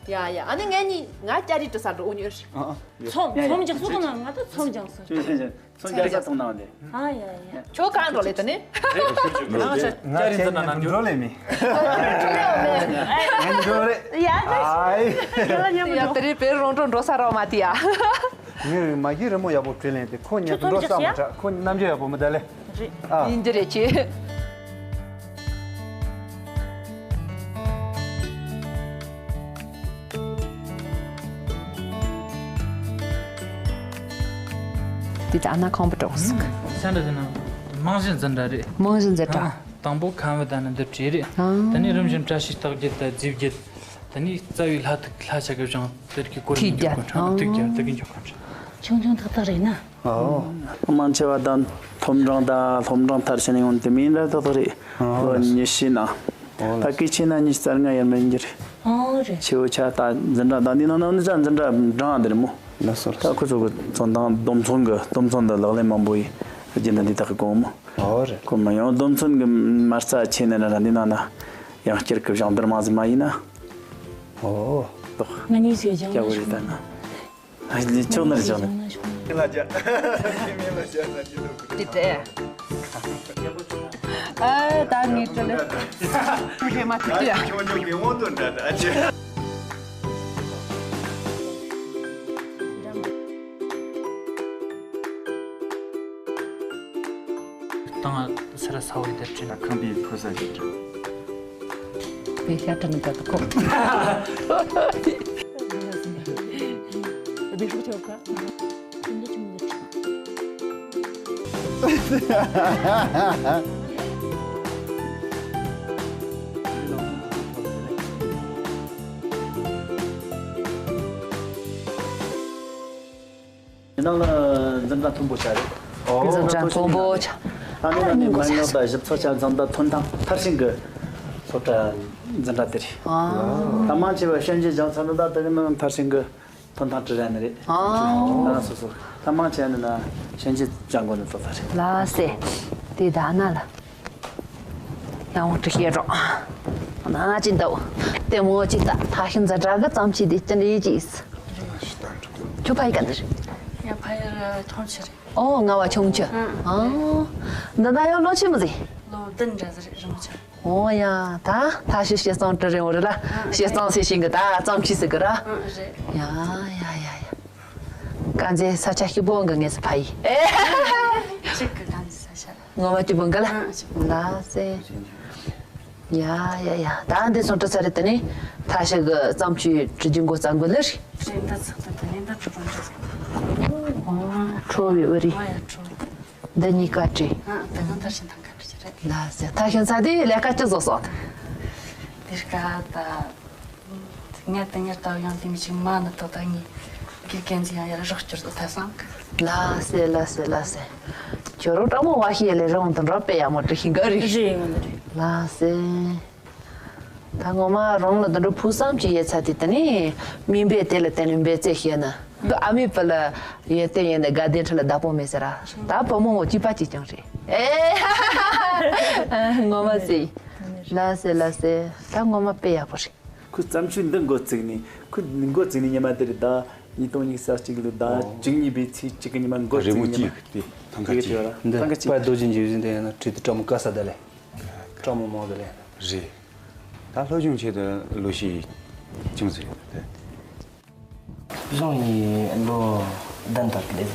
ཡ་ཡ་ཨ་ནི་ངས་ནི་ང་ཀྱ་རི་ཏི་ས་འགྲོ་འུ་ཉོ་ཤི། ཨ་ཨ། ཚོམ་ཚོམ་རྒྱག་སོ་ག་ན་ང་ད་ཚོམ་རྒྱག་སོ། ཚོམ་རྒྱག་ས་ཐོང་ནང་དེ། ཨ་ཡ་ཡ། ཁྱོད་གང་འགྲོ་ལེ་ད་ནི། ང་ཀྱ་རི་ཏི་ན་ན་འགྲོ་ལེ་མི། ང་འགྲོ་རེད། ཡ་ད། ཨའི། ཡ་ད་རེ་བེ་རོང་འགྲོ་འགྲོ་ས་རོ་མ་ཏི་ཡ། ངས་མ་གཞི་རི་མོ་ཡག་པོ་བྲིས་ལེན་དེ་ཁོ་ཉིད་ཁྱོད་འགྲོ་ཚོམ་ས་མ་རྒྱག་ཡ། དྲག་ཁོ་ཉིད་རྣམ་འགྱུར་ཡག་པོ་མི་ད་ལེ། རེད། ཨ། ཡིན་རྒྱུ་རེད་ཁྱེད། དེ་ད་ཨ་ན་ཁང་པ་གྲོགས་སུ། ས་འདྲ་ཟེར་ན་རྨང་གཞི་འཛིན་གྲྭ་རེད། རྨང་གཞི་འཛིན་གྲྭ། ཨ། དང་པོ་ཁམས་བུ་ད་ནི་འདི་བྲིས་རེད། ཨ། དེ་ནས་རིམ་བཞིན་བཀྲ་ཤིས་རྟགས་བརྒྱད་དང་རྫས་བརྒྱད། དེ་ནས་རྩ་བའི་ལྷ་ཐིག་ལྷ་ཆ་གི་བཞེངས་དེར་གི་སྐོར་ཐིག་ཉིད་བརྒྱད་ཀྱི་ཁོང་ཁྲ་ཐིག་བརྒྱད་དེ་གི་འཇོག་ཁོང་ཁྲ། ཆུང་ཆུང་ཐག་ཐག་རེད་ན། ཨོ། མང་ཆེ་བ་དང་སློབ་འབྲིང་དང་སློབ་འབྲིང་མཐར་ཕྱིན་ཡོང་དེ་མིན་ར་ཐག་ཐག་རེད། ཨོ། ལོ་ཉི་ཤུའི་ནང་། ཨོ། ད་གི་ཆེ་ན་ཉི་ཤུ་རྩ་ལྔ་ཡར་མར་ཡིན་རྒྱུ་རེད། ཨོ་རེད། ཆེ་བོ་ཆ་ད་འཛིན་གྲྭ་ད་འདི་ནང་ན་འདི་ཆ་འཛིན་གྲྭ་འབྲིང་འདི་རེད་མོ། ལགས་སོ་ལགས་སོ། ད་ཁོ་ཚོ་གི་ཚོན་མདངས་སྡོམ་ཚོན་གི་སྡོམ་ཚོན་འདི་ལག་ལེན་མང་པོ་ཡིན་རྒྱུ་འདི་འདི་དག་གི་གོང་མོ། ཨོ་རེད། ཁོ་མ་ཡང་སྡོམ་ཚོན་གི་མ་རྩ་ཆེ་ནི་ར་འདི་ནང་ན་ཡང་བསྐྱར་གི་སྦྱང་བརྡར་མ་ཟིན་མ་ཡིན་ན། ཨོ། ཏོག་ང་གཉིས་ཀྱི་སྦྱང་སྐྱ་བོ་རེད་ད་ན། ཨ་ལི་ཆོག་ནར་སྦྱང་ན། ལ་རྒྱ། མི་ལ་རྒྱ་ན་ཅི་འདུག་དེ་འདྲས། ཨ་ད་ངས་དྲི་ལེ། དེ་མ་ཐུག་ཡ། ཁྱོད་ཉོ་གི་འོང་དུ་འདྲ་ད་ཅི། ཏང་སེ་ར་ས་བའི་དེར་ཁྲིད། ཁང་པའི་ཕོ་ས་ཞིག་རེད། བེ་ཤ་ཁྲ་ནི་ད་དུ་ཁོ། བེ་ཤུག་ཆེ་བ་ཁ། ཁྱིམ་དུ་ཁྱིམ་དུ་ཁྲིད། ནང་ལ་འཛིན་གྲྭ་མཐོན་པོ་ཆགས་རེད། ཨོ། འཛིན་གྲྭ་མཐོན་པོ་ཆགས། ད་ནི་ནི་མ་ཉོ་ད་ཞིབ་ཚགས་ཆ་ཚང་ད་ཐོན་ཐང་མཐར་ཕྱིན་གི་སློབ་གྲྭ་འཛིན་གྲྭ་དེ་རེད། ཨ། ད་མང་ཆེ་བ་ཞན་ཅིན་སྦྱངས་ཚར་ན་ད་དེ་གི་ནང་མཐར་ཕྱིན་གི་ཐོན་ཐང་བྲི་རན་ནི་རེད། ཨ། ཨ་སོ་སོ། ད་མང་ཆེ་ནི་ན་ཞན་ཅིན་སྦྱང་དགོས་ནི་ཐོག་ད་རེད། ལ་སེ། དེ་ད་ན་ལ། ཡང་བྲི་ཤེས་རོགས། ན་ཅི་འདུག་ལྟད་མོ་ཅིག་ད་ཐ་ཤི་འཛིན་གྲྭ་གི་རྩོམ་ཆོས་དེ་ཅི་འདྲ་ཡིན་ཅིས། ཁྱོད་ཕ་ཡི་ག་འདིར། ཡ་ཕ་ཡི་ཆུང་ཆུང་རེད། ཨོ་ང་བ་ཆུང་ཆུང་། ཨང་། འདི་ན་ཡང་ལོ་ཆེན་མོ་ཟིག་ལོ་བདུན་འདྲ་ཟིག་རེད་རིང་ཆུང་། ཨོ་ཡ་ད་ཐ་ཤི་བཤད་རྩོམ་འབྲི་རིང་བོ་རེད་ལ་བཤད་རྩོམ་ཟེར་ཤིང་གི་ད་རྩོམ་ཆོས་ཟེར་གི་ར། ཨང་རེད། ཡ་ཡ་ཡ་ཡ། དཀར་མཛེས་ས་ཆ་སྐྱིད་པོ་འགའ་ངེས་སུ་ཕ་ཡི། ཨེ། གཅིག་གི་དཀར་མཛེས་ས་ཆ། ངོ་མ་སྐྱིད་པོ་འགའ་ལ། ཨང་སྐྱིད་པོ། ལ་སེ། ཡ་ཡ་ཡ་ད་འདི་སོང་འགྲོ་ས་རེད་དེ་ནི་ཐ་ཤི་གི་རྩོམ་ཆོས་འབྲི་རྒྱུ་འགོ་བརྩམས་དགོས་ལེ་རེད། རེད་འདི་ཚགས་དེ་དེ་ནི་འདི་འགྲོ་གི་འགྲོ། ཁྲོ་བའི་བུ་རེད། ཨ་ཡ་ཁྲོ། འདི་གཉིས་ཀ་བྲིས། ཨ་དེ་གང་ལྟར་ཞིག་ཐང་ཁ་བྲིས་རེད། ལ་སེ་ཐ་ཤི་ས་དེ་ལས་ཀ་ཅི་བཟོ་སོང་། དེ་སྐད་ད། ངས་དེ་ཉེར་ལྟ་ཡང་དེ་མི་ཆིག་མ་ནི་ཏོ་ད་ངས་དགེ་རྒན་ཚོ་ཡང་ཡར་རོགས་སྐྱོར་དུ་ཐལ་སོང་། ལ་སེ་ལ་སེ་ལ་སེ། ཁྱོད་རོགས་ཀྲང་མོ་བ་ཤི་ཡ་ལས་རང་དུ་འགྲོ་པེ་ཡ་མོ་ཀྲི་ཤིང་ག་རི། རེད་ཡོང་ནི་རེད། ལ་སེ། ད་ངོ་མ་རང་ལ་དུ་འགྲོ་ཕུགས་བསམ་གྱི་ཡས་ཚ་དེ་ད་ནི་མིན་པས་དེ་ལ་བརྟེན་ནས་འབད་རྩོལ་ཤེས་ན། ཨ་མའི་བུ་ལ་ཡས་བརྟེན་ཡས་ནས་དགའ་ལྡན་ཁྲི་ལ་བདག་པོ་མེད་ཟེར་ར། ད་བུ་མོ་ངོ་གཅིག་པ་གཅིག་རྐྱང་རེད། ཨེ། ངོ་མ་སེ། ལ་སེ་ལ་སེ། ད་ངོ་མ་དཔེ་ཡག་པོ་རེད། ཁོས་བརྩམས་ཆོས་འདི་འགོ་བཙུགས་ནས་ཁོས་འགོ་བཙུགས་ནས་ཉི་མ་དེ་རེད་ད། ཉིས་སྟོང་ཉི་ཤུ་རྩ་གཅིག་ལོ་ཟླ་བཅུ་གཉིས་པའི་ཚེས་གཅིག་གི་ཉི་མ་འགོ་རི་མོ་བཙུགས་ཉི་མ། གཅིག་དེ་ཐང་ཀ་གཅིག་འདི་ཐང་ཀ་གཅིག་དཔལ་རྡོ་རྗེ་འཇིགས་བྱེད་འདི་ཡིན་ན་བྲིས་ཏེ་ཀྲ་མོ་དཀའ་ས་ད་ལས་ཀྲ་མོ་མང་ད་ལས། རེད། ད་སློབ་སྦྱོང་ཆེད་དུ་ལོ་ཤས་ཅུང་ཟད་རེད། སྦྱོང་ཡི་ལོ་བདུན་དག་ལས།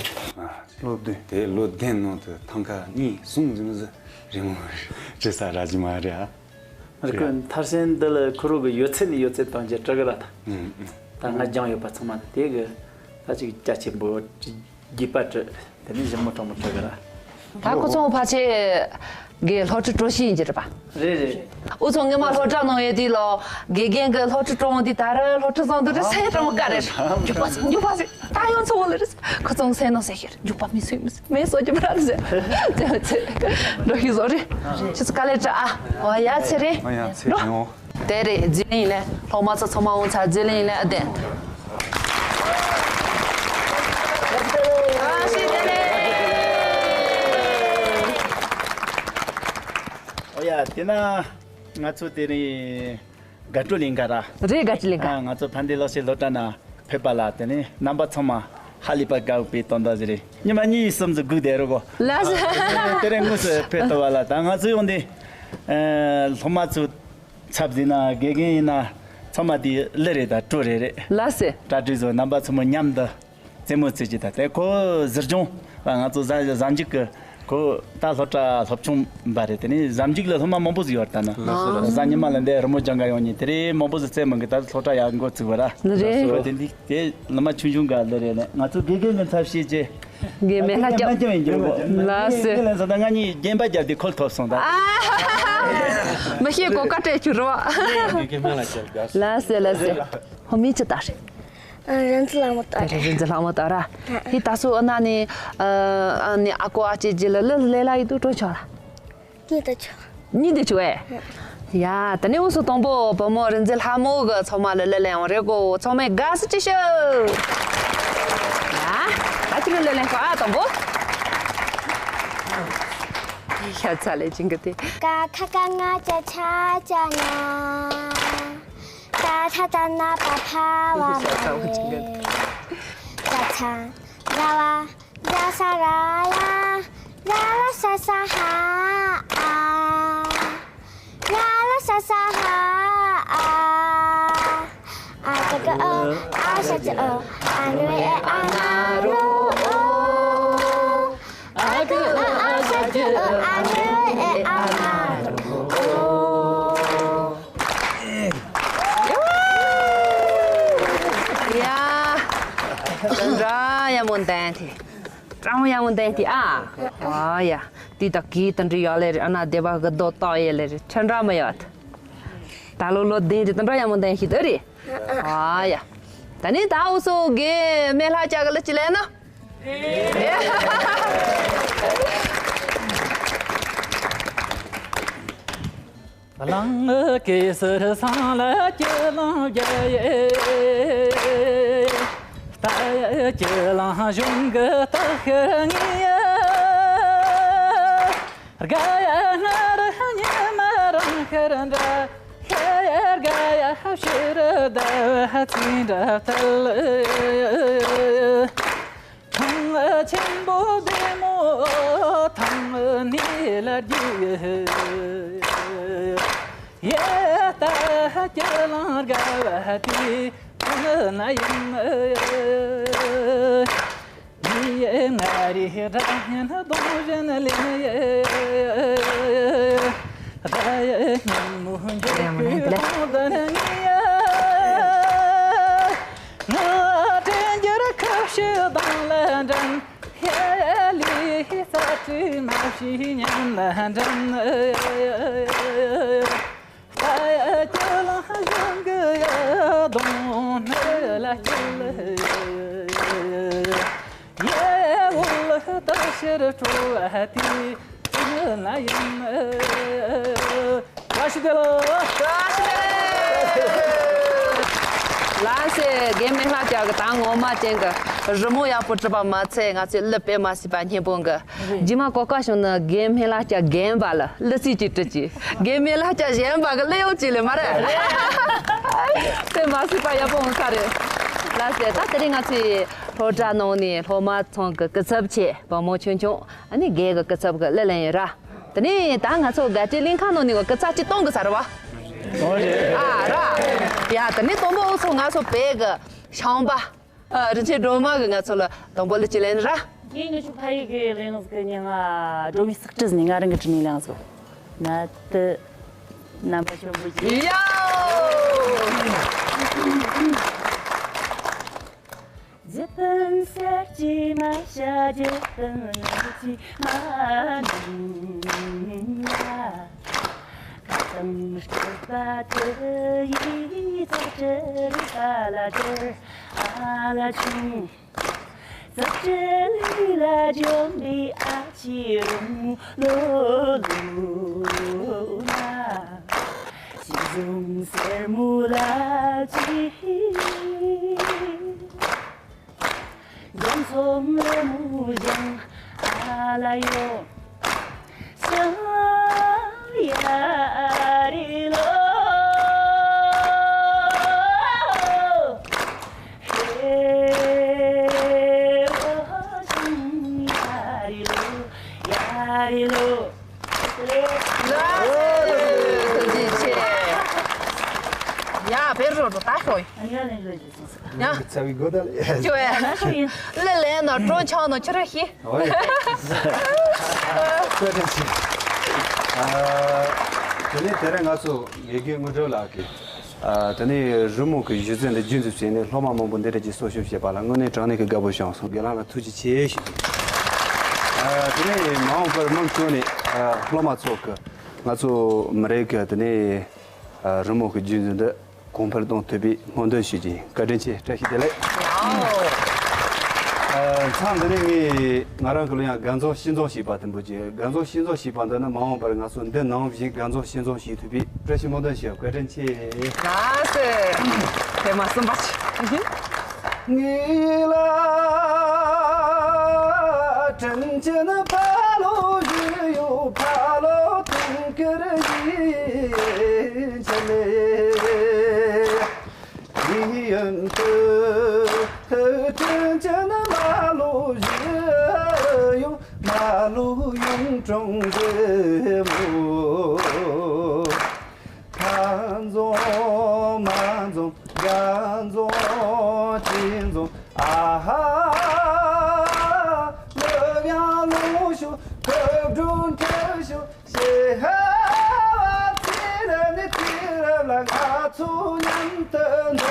ལོ་བདུན་དེ་ལོ་བདུན་ནང་དུ་ཐང་ཀ་གཉིས་གསུམ་ཙམ་ཟིག་རི་མོ་བྲིས་ས་རག་གི་མ་རེད་ཨ། རེད་ཁོས་མཐར་ཕྱིན་འདི་ལ་ཁོ་རང་གི་ཡོད་ཚད་ནས་ཡོད་ཚད་བཏང་རྒྱུ་དྲག་གི་ར་ད། ད་ང་སྦྱངས་ཡོད་པ་ཚང་མ་དེ་གི་ད་ཅིག་རྒྱ་ཆེན་པོ་ཅིག་རྒྱས་པ་བྲི་དེ་ནས་ཞིབ་མོ་དྲང་མོ་བྲི་གི་ར། ད་ཁོ་ཚོ་ཕལ་ཆེར་གི་སློབ་ཁྲིད་སྤྲོ་ཤེས་ཡིན་གྱི་རེད་པ། རེད་རེད། འུ་ཚོ་སྔོན་མ་སློབ་གྲྭ་ནང་ཡོད་དུས་ལ་དགེ་རྒན་གི་སློབ་ཁྲིད་སྤྲོ་འོང་དུས་ད་ར་སློབ་ཁྲིད་བཟང་དུ་རེད་སེ་དྲང་མོ་དཀའ་རེད། མགྱོགས་པ་ཟིག་མགྱོགས་པ་ཟིག་ད་ཡང་ཚོ་བོ་ལ་རེད། ཁོ་ཚོ་སེམས་ནང་སེམས་ཤེར་མགྱོགས་པ་མི་སུས་མི་སུས་མེད་སོ་ཀྱི་བར་ཟེར། ཙེ་ཙེ་འགྲོ་ཤི་བཟོ་རེད། ཁྱེད་ཚོ་དཀའ་ལས་དྲག་ཨ། ཨོ་ཡ་ཚེ་རིང་། ཨོ་ཡ་ཚེ་རིང་འོ། དེ་རེད་རྗེས་ལེན་ཡིན་ལེ། སློབ་མ་ཚོ་ཚང་མ་འོང་ཚར་རྗེས་ལེན་ཡིན་ལེ་ཨ་དེ། ཨོ་ཡ་དེ་ན་ང་ཚོ་དེ་རིང་། དགའ་སྤྲོ་གླིང་ག་ར། རེད་དགའ་སྤྲོ་གླིང་ག་ང་ཚོ་ཕན་བདེ་ལག་ཤེས་སློབ་གྲྭ་ན་ཕེབས་པ་ལ་དེ་ནས་རྣམ་པ་ཚང་མ་ཧ་ལས་པ་དགའ་བའི་དོན་དག་ཟིག་རེད། ཉི་མ་གཉིས་གསུམ་ཟིག་སྒུག་བསྡད་རོགས་གོ། ལགས་སོ། དེ་རིང་དངོས་སུ་ཕེབས་ཐུབ་པ་ལ་ད་ང་ཚོ་ཡོང་དེ་སློབ་མ་ཚོའི་ཚབ་ཟིན་ན་དགེ་རྒན་ཡིན་ན་ཚང་མ་དེ་གླུ་རེད་ད་སྤྲོ་རེ་རེད། ལགས་སོ། གྲ་སྒྲིག་བཟོ་རྣམ་པ་ཚང་མ་མཉམ་དུ། རྩེད་མོ་རྩེ་གྱི་ད་དེ་ཁོ་གཟི་སྦྱོང་ང་ཚོ་གཟའ་གཟའ་མཇུག་གི་ཁོ་ད་སློབ་གྲྭ་སློབ་ཆུང་འབའ་རེད། དེ་ནས་གཟའ་མཇུག་ལ་སློབ་མ་མང་པོ་ཟིག་ཡོད་རེད་ད་ན། ལགས་སོ་ལགས་སོ། གཟའ་ཉི་མ་ལ་འདི་རི་མོ་སྦྱང་ག་ཡོང་ཉིན་དེ་རེད་མང་པོ་ཟིག་རྩེད་མོ་གི་ད་སློབ་གྲྭ་ཡར་འགོ་ཚུགས་པ་ར། ལགས་རེད། ཁོ་དེ་འདི་དེ་སློབ་མ་ཆུང་ཆུང་ག་ལ་རེད་ནས་ང་ཚོ་དགེ་རྒན་གི་ཚབ་བྱས་ཀྱི། དགེ་མེད་ལྷ་སྐྱབས། ལགས་སོ། ལགས་སོ་ད་ང་གཉིས་རྒན་པ་རྒྱབ་དེ་ཁོལ་ཐོབ་སོང་ད། མི་ཤེས་གོ་བཀའ་སྤྲད་བཅུག་རོགས། ལགས་སོ་ལགས་སོ། ཧོ་མི་ཅི་ལྟ་རེད། རིན་འཛིན་ལྷ་མོ་ལྟ་ར། དེ་ད་སུ་ཨ་ན་ནི་ཨ་ནི་ཨ་ཀོ་ཨ་ཅེ་ཇི་ལ་ལ་ལས་ལ་ཡི་དུ་སྤྲོ་ཆོག་ལ། གཉིས་དུ་ཆོག་གཉིས་དུ་ཆོག་ཨེ། ཡ་ད་ནི་འུ་སུ་དང་པོ་བུ་མོ་རིན་འཛིན་ལྷ་མོ་གི་ཚང་མ་ལ་ལ་ལ་ཡང་རེ་གོ་ཚང་མས་དགའ་སུ་ཅི་ཤོད། ཡ་ད་ཅི་ལ་ལ་ལ་ཤོག་ཨ་དང་པོ། ཤ་ཚ་ལས་ཅིང་གི་དེ། ཀ་ཁ་ག་ང་ཅ་ཆ་ཅ་ན། ད་ད་ད་ན་པ་ཕ་བ་མ་ཡེ། ད་ཚ། ར་བ་ར་ས་ར་ཡ། ར་ལ་ས་ས་ཧ་ཨ། ར་ལ་ས་ས་ཧ་ཨ། ཨ་ཏི་ཀ་ཨ། ཨ་ཤ་ཅི་ཨ། ཨ་ནུ་ཨེ་ཨ་ན་རོ་ཨོ། ཨ་ཏི་ཀ་ཨ། ཨ་ཤ་ཅི་ཨ། ཨ་ནུ་ཨེ་ཨ་ན་རོ་ཨོ། ཡ། དེ་འདྲ་ཡག་མོ་འདན་ཏེ། ཀྲང་ཡག་མོ་འདན་ཏེ་ཨ། ཨ་ཡ། དུས་དག་གི་དེ་འདྲ་ཡོད་ལེ་རེད། ཨ་ན་སྡེ་པ་གི་རྡོ་ཏོག་ཡེ་ལེ་རེད། ཆ་འདྲ་མ་ཡོད། ད་ལོ་ལོ་དེ་འདྲ་དེ་འདྲ་ཡག་མོ་འདན་ཞིག་དེ་རེད། ཨ་ཡ། ད་ནི་ད་འུ་ཚོ་དགེ་མེད་ལྷ་བཅས་གི་ལ་ཅི་ལེན་ན། གླང་གེ་སར་སང་ལ་སྐྱིད་ལང་རྒྱ་ཡེ། རྟ་ཡེ་སྐྱིད་ལང་གཞུང་གི་རྟགས་ཤར་ངེས་ཡ། དགའ་ཡ་སྔར་ཉི་མ་རང་ཤར་འདྲ། ཤ་ཡ་དགའ་ཡ་ཕྱིར་ཟླ་བ་ཚེས་འདྲ་ཐལ། ཐང་ཆེན་པོ་བདེ་མོ་ཐང་ནས་ལ་རྒྱུ་ཡེ། ཡེ་ད་སྐྱིད་ལང་དགའ་བ་དེ་ཐང་ན་ཡིན། ངའི་ང་རེ་ར་ཉན་གདོང་བཞིན་ལེན་ཡེ། ད་ཡེ་ཉིན་མོ་འཇོག་གི་གདོང་ཟན་ངེས་ཡ། ང་དྲན་འགྱུར་ཁ་བཤད་གདོང་ལ་འགྲན། ཧེ་ལི་ས་ཁྲི་མ་ཤི་ཉམས་ན་འགྲན། ད་ཡ་ཁྱོད་ལ་གཞུང་གི་ཡ་གདོང་ནི་ལ་ཁྱེར། ཡེ་འུ་ལ་ད་ཕྱིར་སྤྲོ་བ་དེ་ཅི་ན་ཡིན། བཀྲ་ཤིས་བདེ་ལེགས། བཀྲ་ཤིས་བདེ་ལེགས། ལགས་སེ། དགེ་མེད་ལྷ་བཅས་གི་ད་ངོ་མ་ཅན་གི་རི་མོ་ཡག་པོ་བྲིས་པ་མ་ཚད་ང་ཚོའི་གླུ་དཔེ་མ་སྲིད་པ་སྙན་པོ་གི། རྗེས་མ་གོ་སྐབས་བྱུང་ན་དགེ་མེད་ལྷ་བཅས་རྒན་པ་ལ་གླུ་ཚིག་ཅིག་བྲིས་ཀྱི། དགེ་མེད་ལྷ་བཅས་གཞན་པ་གི་གླུ་ཡོང་ཅིག་ལེ་མ་རེད། དཔེ་མ་སྲིད་པ་ཡག་པོ་འོང་ས་རེད། ལགས་སེ། ད་དེ་རིང་ང་ཚོའི་སློབ་གྲྭ་ནང་ནས་སློབ་མ་ཚང་གི་སྐུ་ཚབ་བྱས་བུ་མོ་ཆུང་ཆུང་ཨ་ནི་རྒན་གི་སྐུ་ཚབ་གི་གླུ་ལེན་ཡོད་ར། དེ་ནས་ད་ང་ཚོ་དགའ་སྤྲོའི་གླིང་ཁ་ནང་ནས་གི་སྐུ་ཚབ་ཅིག་གཏོང་གི་ས་རེད་བ། ཨ་ར། ཡ་དེ་ནས་དང་པོ་འུ་ཚོ་ང་ཚོ་བོད་གི་ཤངས་པ། ཨ། རིན་ཆེན་སྒྲོལ་མ་གིས་ང་ཚོ་ལ་དང་པོ་གླུ་ཅིག་ལེན་ར། ངས་ངི་ཆོ་ཕ་ཡུལ་གི་གླེང་ཟིག་གི་ཉི་ང་སྒྲོལ་མའི་སག་གྲི་ཟིན་ནས་ང་རང་གི་དྲི་ནས་གླེང་ཟིག་ན་དུ་རྣམ་པ་ཆོ་འབུ་ཅི། ཡ། རྗེ་ཕན་སར་གྱི་མ་བྱ་རྗེ་ཕན་ལ་གྱི་མ་ནུ་ལ། ཁ་དང་སྤྲོད་པ་དེ་ཡི་ཐག་ཆེ་རིག་པ་ལ་དེར་ཨ་ལ་ཆུང་། ཙག་ཅི་ལི་ལ་འཇོམས་པའི་ཨ་ཕྱི་རུང་ལོ་ལོ་ན། ཤིང་ཟུང་སེར་མོ་ལ་ཅི། ལྗོན་ཚོམ་ལ་མུ་ལྗང་ཨ་ལ་ཡོ། ཤང་ཡ་རི་ལོ། ཧེ་ཨོ་ཤང་ཡ་རི་ལོ། ཡ་རི་ལོ། ལ་ཐུགས་རྗེ་ཆེ། ཡ་བེར་རོ་རོ་ད་ཤོག་ཡ། ཚ་བའི་སྒོ་ད་ལ། ཅོ་ཡ། ལེ་ལེ་ནོ་ཀྲོ་ཆང་ནོ་ཆུ་ར་ཤི། ཨོ་ཡ། བཀའ་དྲིན་ཆེ། ཨ། དེ་ནས་དེ་རིང་ང་ཚོ་དགེ་རྒན་དངོས་གྲུབ་ལགས་ཀྱིས། ཨ། དེ་ནས་རི་མོ་གི་གཞི་རྩ་འདི་རྒྱུན་དུ་བྱས་ནས་སློབ་མ་མང་པོ་འདི་འདྲ་ཅིག་གསོ་སྐྱོང་བྱས་པ་ལ་དངོས་གནས་དྲང་གནས་ཀྱི་དགའ་པོ་བྱུང་སོང་། དགེ་ལགས་ལ་ཐུགས་རྗེ་ཆེ་ཞུ། ཨ། དེ་ནས་མ་འོངས་པར་མུ་མཐུད་ནས། ཨ། སློབ་མ་ཚོ་གི་ང་ཚོ་མི་རིགས་ཀྱི་དེ་ནས། ཨ། རི་མོ་གི་རྒྱུན་འདི་གོང་འཕེལ་གཏོང་ཐུབ་པའི་སྨོན་འདུན་ཞུ་རྒྱུ་ཡིན། བཀའ་དྲིན་ཆེ། བཀྲ་ཤིས་བདེ་ལེགས། ཡའོ། ཨ། མཚམས་འདི་ནས་ངས་ང་རང་གི་གླུ་དབྱངས་དགའ་འཛོམས་ཤིས་འཛོམས་ཞེས་པ་དེ་འབུལ་རྒྱུ། དགའ་འཛོམས་ཤིས་འཛོམས་ཞེས་པ་འདི་ནི་མ་འོངས་པར་ང་ཚོ་འདི་ནང་བཞིན་དགའ་འཛོམས་ཤིས་འཛོམས་ཞིག་ཐུབ་པའི་བཀྲ་ཤིས་སྨོན་འདུན་ཞུ། བཀའ་དྲིན་ཆེ། ལགས་སེ། དེ་མ་གསུམ་པ་ཅིག་ངེས་ལ་དྲིན་ཆེན་ཕ་ལོ་ཞུ་ཡོད། ཕ་ལོ་དུང་དཀར་ཡིན་ཆེ་ལེ། ཡིན་དུ་དྲིན་ཆེན་མ་ལོ་ 大路永中人物，他总慢总赶总紧总啊哈，乐阳龙兄，口中这首，写哈哇提了你提了那个初年的农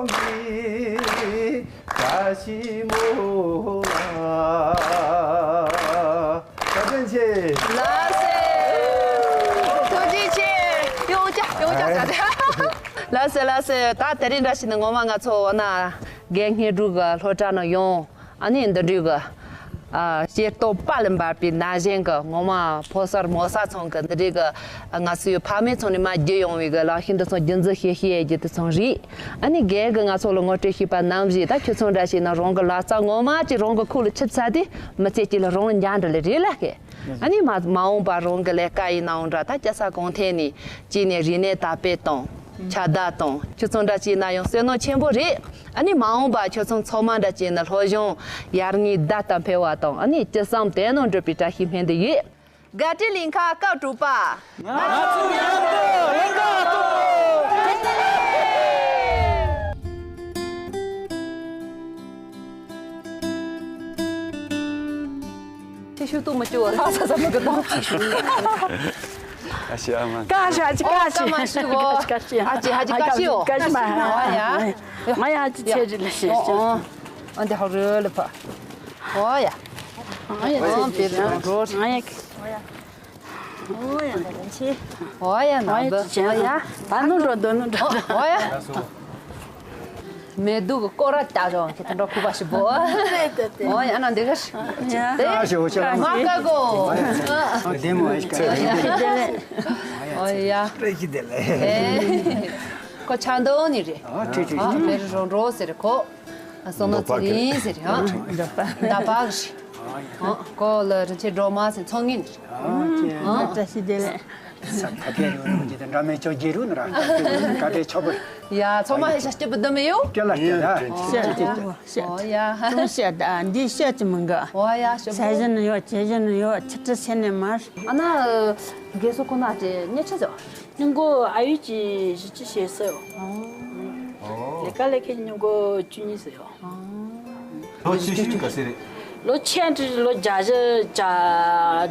民。 大西木啊。小正气。ལགས་སོ། ཐུགས་རྗེ་ཆེ། ཡོང་ཅག་ཡོང་ཅག་ཟ་དེ། ལགས་སོ་ལགས་སོ། ད་དེ་རིང་འདྲ་ཞིག་ནི་ངོ་མ་ང་ཚོ་འོ་ན་དགེ་བསྙེན་སྒྲུབ་གི་སློབ་གྲྭ་ནང་ཡོང་། ཨ་ནི་འདི་འདྲའི་གི་ཨ་ཤེས་རྟོགས་དཔལ་ལ་འབར་བའི་ན་གཞོན་གི་ངོ་མ་ཕོ་གསར་མོ་གསར་ཚང་གི་འདི་འདྲའི་གི་ང་ཚོའི་ཕ་མེས་ཚང་ནས་མར་བརྒྱུད་ཡོང་བའི་གི་ལག་ཤེས་འདི་ཚང་རྒྱུན་འཛིན་བྱེད་ཤེས་ཡས་ཀྱི་དེ་ཚང་རེད། ཨ་ནི་རྒན་གི་ང་ཚོ་ལ་ངོ་སྤྲོད་བྱས་པ་ནང་བཞིན་ད་ཁྱོད་ཚང་འདྲ་ཞིག་ན་རང་གི་ལག་རྩལ་ངོ་མ་ཅིག་རང་གི་ཁུག་ལ་ཆུད་ཚར་དུས་མི་ཚེ་གཅིག་ལ་རང་ལ་འཇགས་འདྲ་ལ་རེད་ལ་ཀེ། ཨ་ནི་མ་མ་འོངས་པ་རང་གི་ལས་ཀ་ཡིན་ནའང་འདྲ་ད་སྐྱེ་ས་གང་ཐད་ནས་གཅིག་ནས་རིག་གནས་དར་སྤེལ་དང་ཁྱབ་གདལ་དང་ཁྱོད་ཚང་འདྲ་ཅིག་ན་ཡང་བསོད་ནམས་ཆེན་པོ་རེད། ཨ་ནི་མ་འོངས་པ་ཁྱོད་ཚང་ཚང་མ་འདྲ་ཅིག་ན་སློབ་སྦྱོང་ཡར་ངོའི་ཟླ་ལྟར་འཕེལ་བ་དང་ཨ་ནི་ཅི་བསམ་དོན་རྣམས་འགྲུབ་པའི་བཀྲ་ཤིས་སྨོན་འདུན་ཡོད། དགའ་སྤྲོའི་གླིང་ཁ་སྐབས་དྲུག་པ། ང་ཚོ་མཉམ་དུ་ལས་ཀ་གཏོང་། ཁྱེད་ཤུགས་གཏོང་མི་སྐྱོ་བ་ལྷག་ས་ས་མི་གི་གཏོང་། ཨ་ཤི་ཨ་མ། ཀ་ཤ་ཅི་ཀ་ཤི། ཀ་མ་ཤི་གོ། ཨ་ཅི་ཧ་ཅི་ཀ་ཤི་ཡོ། ཀ་ཤི་མ། ཨ་ཡ། ང་ཡ་ཅི་ཆེ་ཅི་ལ་ཤེས་ཤེས། ཨ་འདི་ཧ་རུ་ལ་ཕ། ཨོ་ཡ། ཨ་ཡ་ཅི་ཅི་ལ་རོ། ང་ཡ། ཨོ་ཡ་ན་ལན་ཆེ། ཨོ་ཡ་ན་ཨོ་ཡ་འདི་ཅི་ཅན་ཨོ་ཡ། ད་ནུ་འགྲོ་འདོད་ནུ་འགྲོ། ཨོ་ཡ། མེ་དུག་གི་སྐོར་ར་ལྟ་རོགས་ཁྱེད་དེ་འགྲོ་ཁུ་པ་ཞིག་བོ། ཨོ་ཡ་ན་འདི་ག་ཞིག་དེ། ཨ་ཞོ་ཞོ། མ་ཀ་གོ། ཨ་དེ་མོ་ཨེ་ཀ། ཨོ་ཡ། ཁོ་ཆ་འདོན་ནི་རེད། ཨ་ཁྲི་ཁྲི། ཨ་མེ་རི་རོང་འགྲོ་ཟེར་ཁོ། ཨ་སོ་ནོ་ཚེ་རིང་ཟེར། ཨ་ད་པག་ཞིག་ཨ་ཁོ་ལ་རིན་ཆེན་སྒྲོལ་མ་ཟེར་ཚོང་ངིན། ཨ་བཀྲ་ཤིས་བདེ་ལེགས། ས་ཁ་ཐེ་ཡོད་རུང་ཇི་ལྟར་འདྲ་མེད་ཅོ་རྒྱལ་རུང་ནི་ར་ཀ་ཏེ་ཆོ་བར། ཡ་ཚོ་མ་ཧེ་ཤ་སྐྱིད་པོ་འདི་མི་ཡོ། སྐྱོ་ལ་སྐྱོ་ད། ཤ་ཤ་ཤ་ཨོ་ཡ། ཅུང་ཤ་ད་འདི་ཤ་ཅི་མི་འགའ། ཨོ་ཡ་ཤ་ས་བོ། བཞིན་ཡོད་ཇེ་བཞིན་ཡོད་ཆི་ཏི་སེ་ནས་མར། ཨ་ན་རྒས་སོ་ཁོ་ན་ཅེ་ཉེ་ཆ་ཟོ། སྙིང་གོ་ཨ་ཡུ་ཅི་ཞི་ཅི་ཤེས་སོ། ལས་ཀ་ལས་ཁེ་སྙིང་གོ་བཅུ་གཉིས་སོ་ཡོ། ལོ་ཆེ་ཤོས་ག་ཚོད་རེད། ལོ་ཆེ་འདྲི་ལོ་བརྒྱད་ཅུ་གྱ་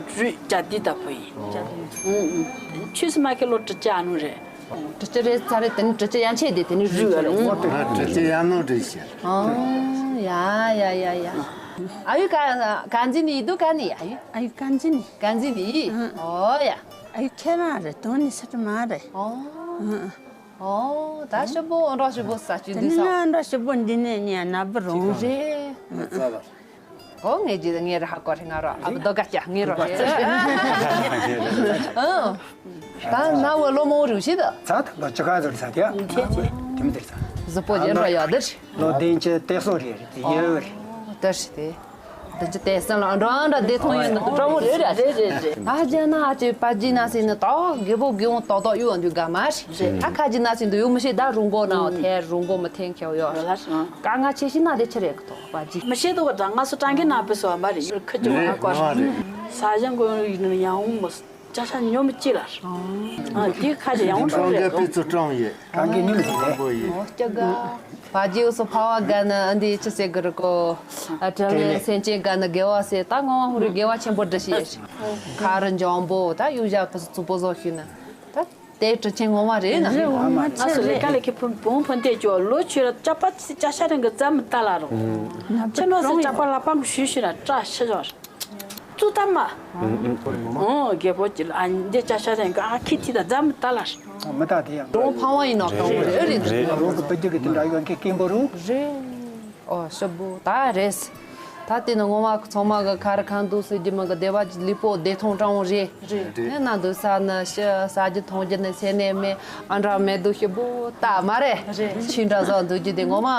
དྲུག་གྱ་བདུན་ལྟ་བུ་ཡིན། ཨུང་ཨུང་། ཆུ་སི་མ་ཁེ་ལོ་དྲུག་ཅུ་ཨ་ནུ་རེད། དྲུག་ཅུ་རེད་ཚ་རེད་དེ་ནི་དྲུག་ཅུ་ཡན་ཆད་དེ་དེ་ནི་རུས་ཨ་རུང་། དྲུག་ཅུ་ཡན་ནོ་རེད་ཤག་ཨང་ཡ་ཡ་ཡ་ཡ། ཨ་ཡུ་ག་ག་འཛིན་ནི་ཡི་དུ་ག་ནི་ཡ་ཨ་ཡུ། ཨ་ཡུ་ག་འཛིན་ནི། ག་འཛིན་ནི་ཡི། ཨོ་ཡ། ཨ་ཡུ་ཁྱེད་རང་རེད་དོན་ནི་སི་ཏྲ་མ་རེད། ཨོ། ཨོ། ད་ཞིབ་པོ་འདྲ་ཞིབ་པོ་ས་ཅི་དེ་འདི་ནི་ས། ང་འདྲ་ཞིབ་པོ་འདི་ནས་ཉན་ན་བུ་རུང་། རེད། ཨོ་ངས་ཇི་ལྟར་ངས་ར་ཧ་གོ་རེ་ང་རོ་ཨ་བུ་རྡོ་ག་ཅག་ངས་རོ་རེད། ཨང་། ད་ན་བུ་ལོ་མོ་རུ་ཞིག་ད། ཚ་ད་ལོ་ཅི་ག་ཟོར་ཚ་དེ། དེ་མི་དེར་ཚ། གཟུགས་པོ་ཇེ་འདྲ་ཡོད་དེ། ལོ་བདུན་ཅུ་དེ་སོ་རེ་རེད་དེ་ཡོད་རེད། དེ་ཞིག་དེ། འདི་ཅི་དེ་སང་ལ་འགྲོ་འདྲ་བདེ་ཐོང་ཡོད་འདུག་འདྲ་བོ་རེད་རེད། རེད་རེད་རེད། ཨ་ཅེ་ན་ཨ་ཅེ་པ་ཅི་ན་སི་ནི་ཏོ་གེ་པོ་གེ་འོང་ཏོག་ཏོག་ཡོད་འདུག་ག་མ་ཤི། ཨ་ཁ་ཅི་ན་སི་འདུག་ཡོད་མི་ཤེས་ད་རུང་གོ་ན་འོ་ཐེ་རུང་གོ་མི་ཐེན་ཁྱེའུ་ཡོད། ཀ་ང་ཆེ་ཤི་ན་དེ་ཆི་རེད་གི་ཏོ་པ་ཅི། མི་ཤེས་དོ་ག་ད་ང་སུ་ཀྲང་གི་ན་པི་སོ་མ་རེད་ཁ་ཅི་ང་གོ། ས་ཞང་གོ་ཡིན་ཡང་འོང་མོ། ཅ་ཤ་ཉོ་མི་ཅི་ལ། ཨ་དེ་ཁ་ཅི་ཡང་འོང་ཁྲོ་རེད་གོ། ཀྲང་གི་ཉིན་ཟིག་རེད། ཨོ་སྐྱ་ག་ཕ་ཇིའུ་སོ་ཕ་བ་ག་ན་ཨ་འདི་ཅི་ཟེར་གི་རེད་གོ། ཨ་དྲ་ལེ་སེམས་ཅན་ག་ན་དགེ་བ་ཟེར་ད་ངོ་བོ་ཧུ་རི་དགེ་བ་ཆེན་པོ་འདྲ་ཞིག་ཡོད། ཁ་རི་འཇམ་པོ་ད་གཡུ་ཞྭ་ཕུ་སུ་ཙུ་པོ་བཟོ་ཤུལ་ན་ད་དེ་དྲི་ཆེན་ངོ་མ་རེད་ན། རེད་ངོ་མ་ཨ་ཆེ་སུ་ལས་རེད། ཀ་ལས་ཁེ་ཕུ་བོང་ཕུ་འདེ་ཅོ་ལོ་ཆུ་ར་ཅ་པ་ཅ་ཤ་རིང་གི་ཙམ་ལྟ་ལ་རོ། ཆེ་ནོ་སི་ཅ་པ་ལ་པང་ཞུ་ཞུ་ར་བཀྲ་ཤི་ཞོར། ཙུ་ཏ་མ། ཨོ་རྒད་པོ་ཅི་ལ་ཨ་འདི་ཅ་ཤ་རེང་ག་ཨ་ཁི་ཐི་ད་ཛ་མི་ཏ་ལ་ཤི། མི་ཏ་དེ་ཡང་། རོང་ཕ་བ་ཡིན་ནོ་གང་རེད་རེད། རོང་གི་པ་རྒྱུ་གི་དེ་འདྲ་ཡོད་མཁན་སྐྱེན་པོ་རུ། རེད། ཨོ་ཞབས་བུ་ད་རེད། ད་དེ་ནི་ངོ་མ་ཚང་མ་གི་ཁ་རི་ཁ་འདུག་སུ་རྒྱུ་མ་གི་བདེ་བ་ལི་པོ་བདེ་ཐང་ཀྲང་རེད། རེད། ཨེ་ན་འདུག་ས་ནི་ཤི་ས་རྒྱུ་ཐོང་རྒྱུ་ནི་ཚེ་ནས་མེད་ཨ་འདྲ་མེད་འདུག་ཞིབ་པོ་ད་མ་རེད། རེད། ཆུ་འདྲ་བཟོ་འདུག་རྒྱུ་དེ་ངོ་མ།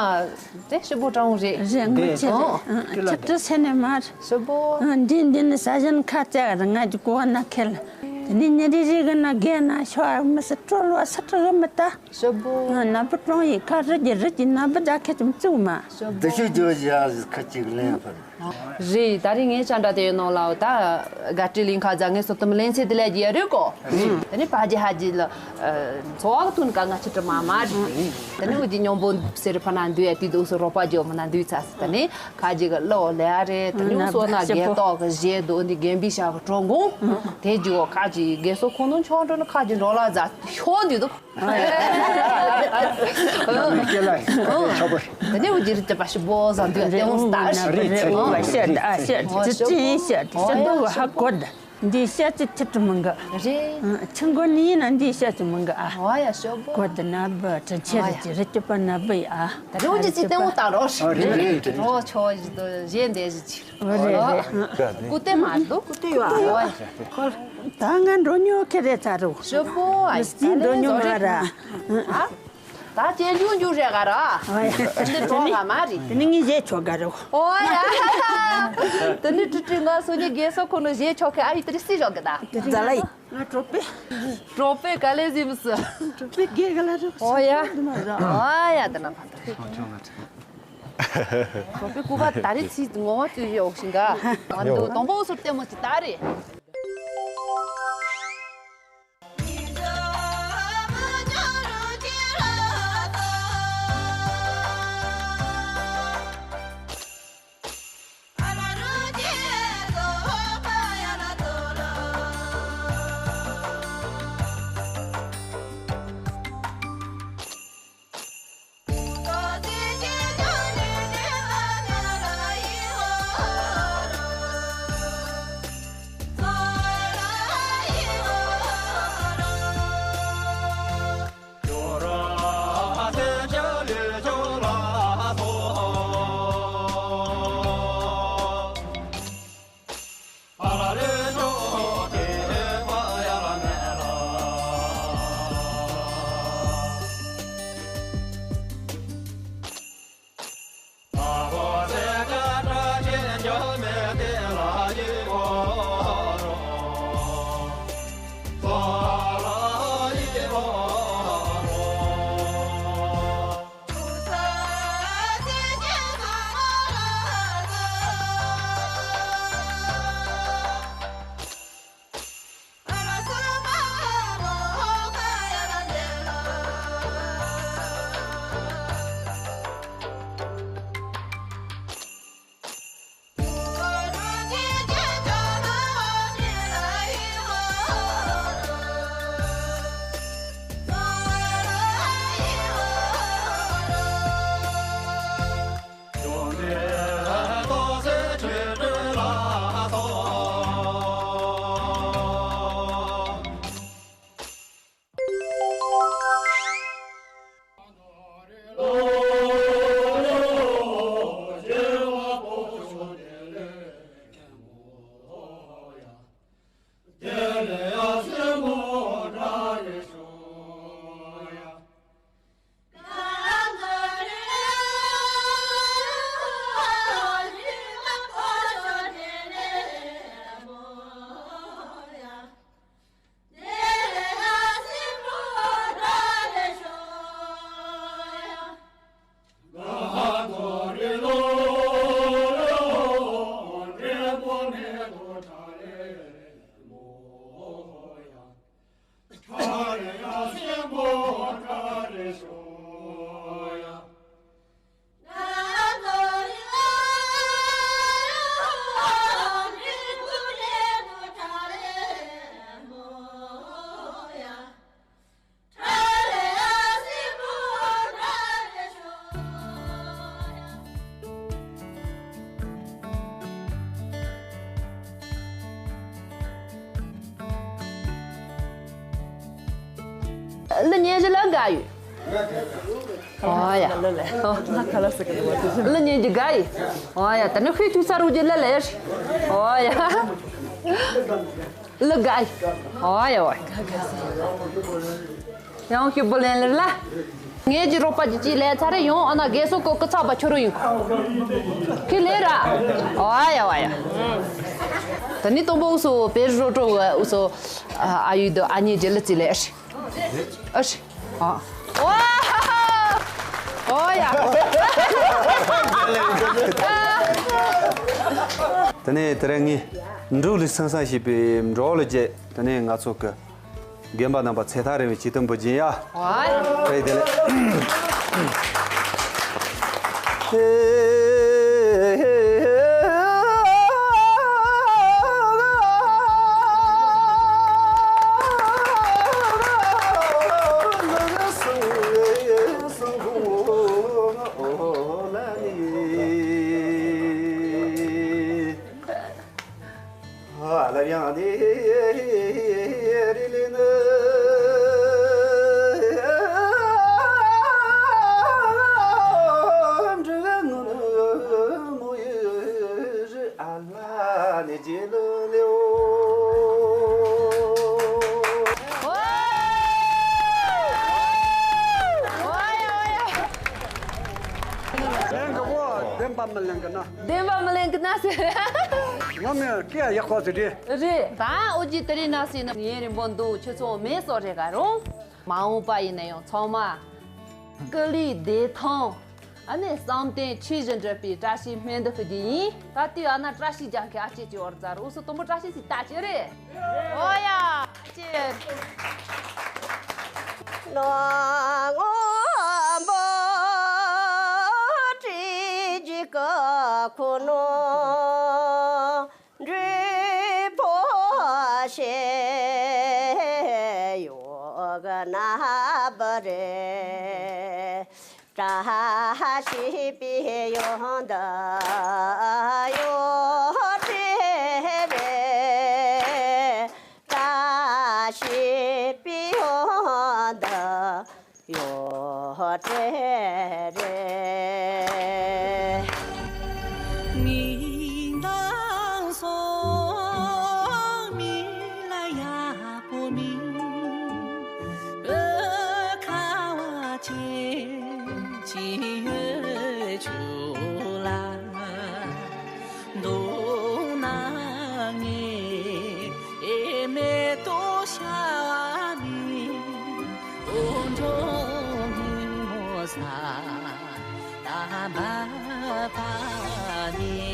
དེ་ཞིབ་པོ་དྲང་བོ་རེད། རེད་ངོ་ཆེ་རེད། ཨང་། ཁྱེད་ཚོ་སེམས་ནས་མ་རེད། ཞིབ་པོ། ཨང་། འདི་འདི་ནི་ས་ཞིང་ཁ་བཙལ་ར་ང་གི་གོ་བ་ན་ཁེལ། དེ་ནི་ཉིན་རེ་རེ་གི་ན་རྒན་ན་ཤོག་མི་སི་སྤྲོ་ལོ་ས་ཁྲི་གི་མི་ལྟ། ཞིབ་པོ། ཨང་། ན་བུ་གྲོང་ཡི་ཁ་རི་གི་རི་གི་ན་བུ་ད་ཁེ་ཙམ་བཙུགས་མ། ཞིབ་པོ། འདི་ཤོད་རྒྱུ་ཡ་ཁ་ཅིག་ལེན་ཕར། རེད། ད་རེས་ངའི་ཅན་འདྲ་དེ་ཡོད་ནོ་ལ་ད་དགའ་སྤྲོའི་གླིང་ཁ་ཛ་ངའི་སོ་ཏམ་ལེན་ཚེ་དེ་ལས་རྒྱལ་རེད་གོ། དེ་ནི་ཕ་ཇི་ཧ་ཇི་ལ་འཚོ་བ་ཐུན་ཀ་ང་ཆི་ཏྲ་མ་མ་རེད། དེ་ནི་འུ་ཅི་སྙོམས་པོ་སེར་ཕ་ན་འདུས་ཡ་དུས་དུ་སོ་རོགས་པ་ཇོ་མ་ན་འདུས་ཚ་སི་དེ་ནི་ཁ་ཇི་ག་ལོ་ལེ་ཨ་རེད། དེ་ནི་འུ་སོ་ན་རྒྱལ་ཏོག་གི་གཞས་དུ་འདི་རྒན་པི་ཤ་བ་གྲོ་གུང་དེ་ཇོ་ཁ་ཇི་རྒན་སོ་ཁོ་ནོ་ཆོ་འགྲོ་ནི་ཁ་ཇི་འགྲོ་ལ་ཛ་ཤོ་འདུས་དུ། ཨ་ཡ། ཨ་ཡ། ཨ་ཡ། ཨ་ཡ། ཨ་ཡ། ཨ་ཡ། ཨ་ཡ། ཨ་ཡ། དེ་ནས་འུ་ཅི་རི་ཅི་པ་ཤི་བོ་ཟ་འདུས་ཏེ་འུ་སྟ་ཤི། རི་ཚེ་ཨ་ཤ་ཨ་ཤ་ཅི་ཅི་ཤ་ཤ་དོ་ཧ་གོ་ད། འདི་ཤ་ཅི་ཐི་ཏྲི་མི་འགའ། རེད། ཆི་མགོ་ནི་ཡིན་ན་འདི་ཤ་ཅི་མི་འགའ་ཨ། ཨ་ཡ་ཤོ་བོ། གོ་ད་ན་བ་ཅི་ཆེ་རི་ཅི་རི་ཅི་པ་ན་བ་ཡ་ཨ། ད་རེ་འུ་ཅི་ཅི་ཏེ་འུ་སྟ་རོ། རེད་རེད་རེད། རོ་ཆོ་ཡི་དོ་གཞན་དེ་ཞི་ཆི། རེད་རེད། ཀུ་ཏེ་མ་འདུག་ཀུ་ཏེ་ཡོད་ཨ། ཨ་ཡ། ཁོ། ད་ང་འགྲོ་ཉོ་ཁེ་རེ་ཚ་རུ། ཤོ་བོ་ཨ་ཡ། སི་འགྲོ་ཉོ་མ་ར། ཨ། ད་ཅན་ཇུ་ཇུ་རེ་ག་ར། ཨ་ཡ། དེ་འདྲ་གྲོགས་ང་མ་རེད། དེ་ནི་ངས་བཞེས་ཆོག་ག་རེ། ཨོ་ཡ། དེ་ནི་ཀྲི་ཀྲི་ང་སོ་ཉི་རྒན་སོ་ཁོ་ནོ་བཞེས་ཆོག་གི་ཨ་ཡི་དེ་རི་སི་ཞོག་གི་ད། ཛ་ལ་ཡི། ང་གྲོགས་པོ། གྲོགས་པོ་ག་ལེ་ཟིམ་སི། གྲོགས་པོ་རྒན་ག་ལ་རོགས། ཨོ་ཡ། ཨོ་ཡ་དེ་ན་ཕ་ད། གྲོགས་པོ་སྐུ་པ་ད་རི་ཚི་ངོ་བ་ཙུ་ཡོག་ཤིང་ག་ང་འདུག་དང་པོ་སུར་ལྟད་མོ་ཅི་ད་རེད། ལི་ཉན་ཞི་ལ་དགའ་ཡོད། ཨོ་ཡ། ལི་ཉན་ཞི་དགའ་ཡོད། ཨོ་ཡ། ད་ནི་ཁོས་ཐུག་ས་རུ་ཇི་ལ་ལེར། ཨོ་ཡ། ལི་དགའ་ཡོད། ཨོ་ཡ་ཨོ་ཡ། ཡང་ཁྱོད་བུ་ལེན་ལེར་ལ། ངེད་ཀྱི་རོགས་པ་ཅི་ཅི་ལས་ཚར་རེ་ཡོང་ཨ་ན་རྒས་སོ་ཀོ་ཀི་ཚག་པ་ཁྱོད་རུ་ཡིན། ཁྱོད་ལས་ར། ཨོ་ཡ་ཨོ་ཡ། ད་ནི་སྟོན་པོ་འུ་སོ་པེ་རོ་ཀྲོ་འུ་སོ་ཨ་ཡུ་དོ་ཨ་ཉེ་ཇི་ལི་ཅི་ལས་ཨ་ཤི། ཨ་ཤི། ཨ། ཨོ། ཨོ་ཡ། ཨ། དེ་ནས་དེ་རིང་ངས་འབྲུག་ལུགས་སེམས་བཟང་ཞེས་པའི་འབྲོག་ལོ་བརྒྱད། དེ་ནས་ང་ཚོ་གི་རྒན་པ་རྣམ་པ་ཚེ་ཐར་རིང་བའི་ཆེད་དུ་འབུལ་གྱིན་ཡ། ཨོའི། བཀྲ་ཤིས་བདེ་ལེགས། ལན་ག་བོ་བདེན་པ་མི་ལེན་གི་ན། བདེན་པ་མི་ལེན་གི་ན་ཟེར། ང་མི་སྐད་ཡག་པོ་ཟེར་རེད། རེད། ད་ཨོ་ཇི་དེ་རིང་ན་སྲིད་ན་ཡུན་རིང་པོ་འདུག་ཁྱོད་ཚོ་མེད་སོགས་རེད་ག་རུང་། མ་འོངས་པ་ཡིན་ན་ཡང་ཚང་མ་སྐུ་ལུས་བདེ་ཐང་། ཨ་ནི་བསམ་དོན་ཆོས་བཞིན་འགྲུབ་པའི་བཀྲ་ཤིས་སྨོན་འདུན་ཞུ་རྒྱུ་ཡིན། ད་ལྟའི་ཨ་ན་བཀྲ་ཤིས་རྒྱལ་ཁའི་ཨ་ཅེ་ཅེ་བར་མཛད་རོགས་སུ་དུམ་བུ་བཀྲ་ཤིས་སི་ལྟ་ཅེ་རེད། ཨོ་ཡ། ཨ་ཅེ། ནོ་ངོ་བོ་དྲི་ཇི་ཀ་ཁུ་ནོ། འབྲས་བུ་ཞེས་ཡོད་ན་བ་རེ། བཀྲ་ཤིས་པའི་ཡོན་ཏན་ཡོད་རེད། བཀྲ་ཤིས་པའི་ཡོན་ཏན་ཡོད་རེད། ངའི་མདང་སོང་མི་ལ་ཡག་པོ་མིན། བོད་ཁ་བ་ཅན་ཅིག་ཡོད་ཆོག་ལ། མདོར་ན་ངའི་མེ་ཏོག་ཤ་བ་མིན། འོ་འགྲོ་མི་མོ་ས་ད་འབབ་པ་མིན།